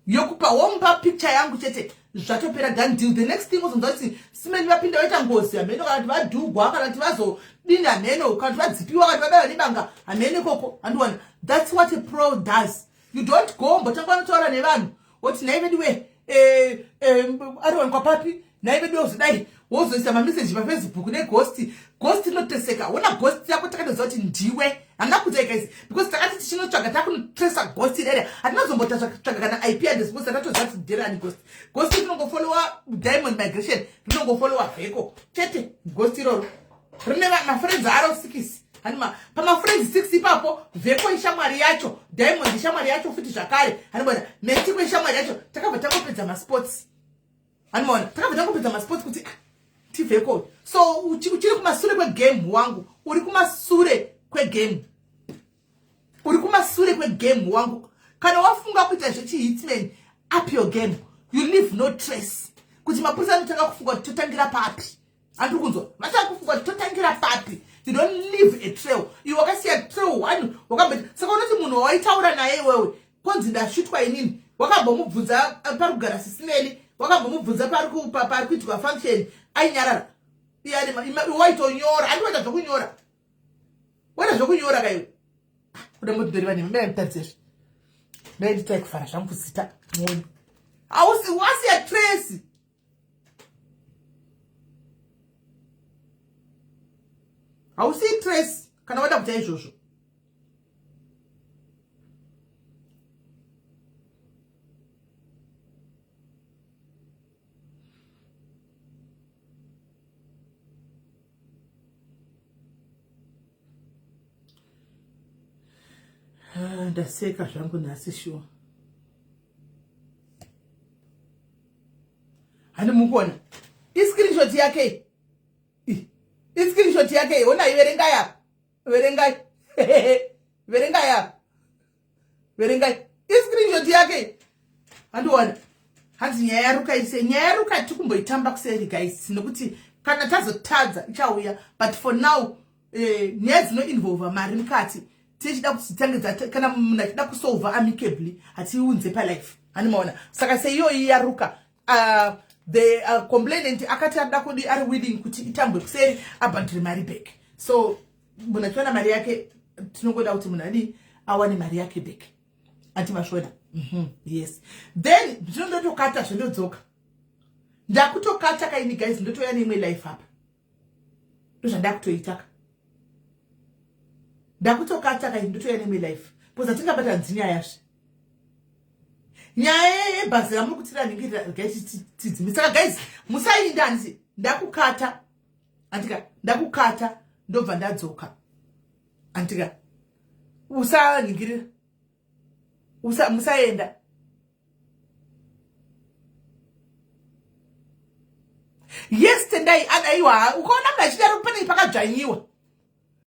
yokupa, womupa picture yangu chete, zvatopera, done deal. The next thing ozonzwa kuti simeni vapinda vaita ngozi hameno, kana kuti vadhugwa, kana kuti vazodini hameno, kana kuti vadzipiwa, kana kuti vabaiwa nebanga hameno ikoko. Handiwana, that's what a pro does. You don't go mbotanga vanotaura nevanhu woti nhai veduwe, eh, eh, ariwanikwa papi, nhai veduwe, uzodai wozoisa mameseji pafacebook neghost. Ghost inoteseka. Wona ghost yako takatoziva kuti ndiwe. Handina kuudzai guys because takati tichinotsvaga, takunotresa ghost rere, hatinazombotatsvaga kana IP address because takatoziva kuti nderani ghost. Ghost rinongofollowa Diamond Migration, rinongofollowa Vheko chete. Ghost iroro rine mafriends aro 6. Hanima pamafriends 6 ipapo, Vheko ishamwari yacho, Diamond ishamwari yacho futi zvakare. Hanibona Metiko ishamwari yacho. Takabva tangopedza masports. Hanimona, takabva tangopedza masports kuti ah, tivheko. So uchiri kumasure kwegame wangu, uri kumasure kwegame, uri kumasure kwegame wangu. Kana wafunga kuita zvechihitman, up your game. You leave no trace kuti mapurisa anotanga kufunga kuti totangira papi. Andiri kunzwa, vatanga kufunga kuti totangira papi. You don't leave a trail. Iwe wakasiya trail one wakamboti. Saka unoti munhu wawaitaura naye iwewe konzi ndashutwa inini, wakambomubvunza eh, pari kugara sisimeli, wakambomubvunza pari kuitwa function, ainyarara. Waitonyora, andiwaita zvokunyora, waita zvokunyora kaiwe. Ah, kuda motidori vanhu mira nditadzezve ndai nditai kufara zvangu zita muone hausi wasiya trace. Hausi trace kana wada kuita izvozvo. Ah, ndaseka zvangu nhasi shuwa. Hani mukuona iscreenshot yake, iscreenshot yake, onai, verengai apa, verengai, verengai apa, verengai iscreenshot yake. Handiona hanzi nyaya yaruka ise nyaya yaruka tikumboitamba kuseri guys, nekuti kana tazotadza ichauya. But for now eh, nyaya dzinoinvolva mari mukati tichida kuti titange, kana munhu achida kusolva amicably, hatiunze palife. Handimaona, saka seiyoyi yaruka, the complainant akati arida kudi, ari willing kuti itambwe kuseri, abhadhire mari back. So munhu achiwana mari yake, tinongoda kuti munhu adii, awane mari yake back. Ati mashona. Yes, then ndinondotokata zvendodzoka, ndakutokata kaini guys, ndotouya neimwe life apa. Ndozvandakutoitaka, ndakutokata kaini, ndotouya neimwe life because hatingabatanzi nyayazve. Nyaya yebhazi ramuri kutira ningirira tidzimi. Saka guys, musainda handisi ndakukata, andika ndakukata, ndobva ndadzoka. Andika usaningirira, usa musaenda. Yes, Tendai, adaiwa ukaona munhu achidaro pane pakadzvanyiwa.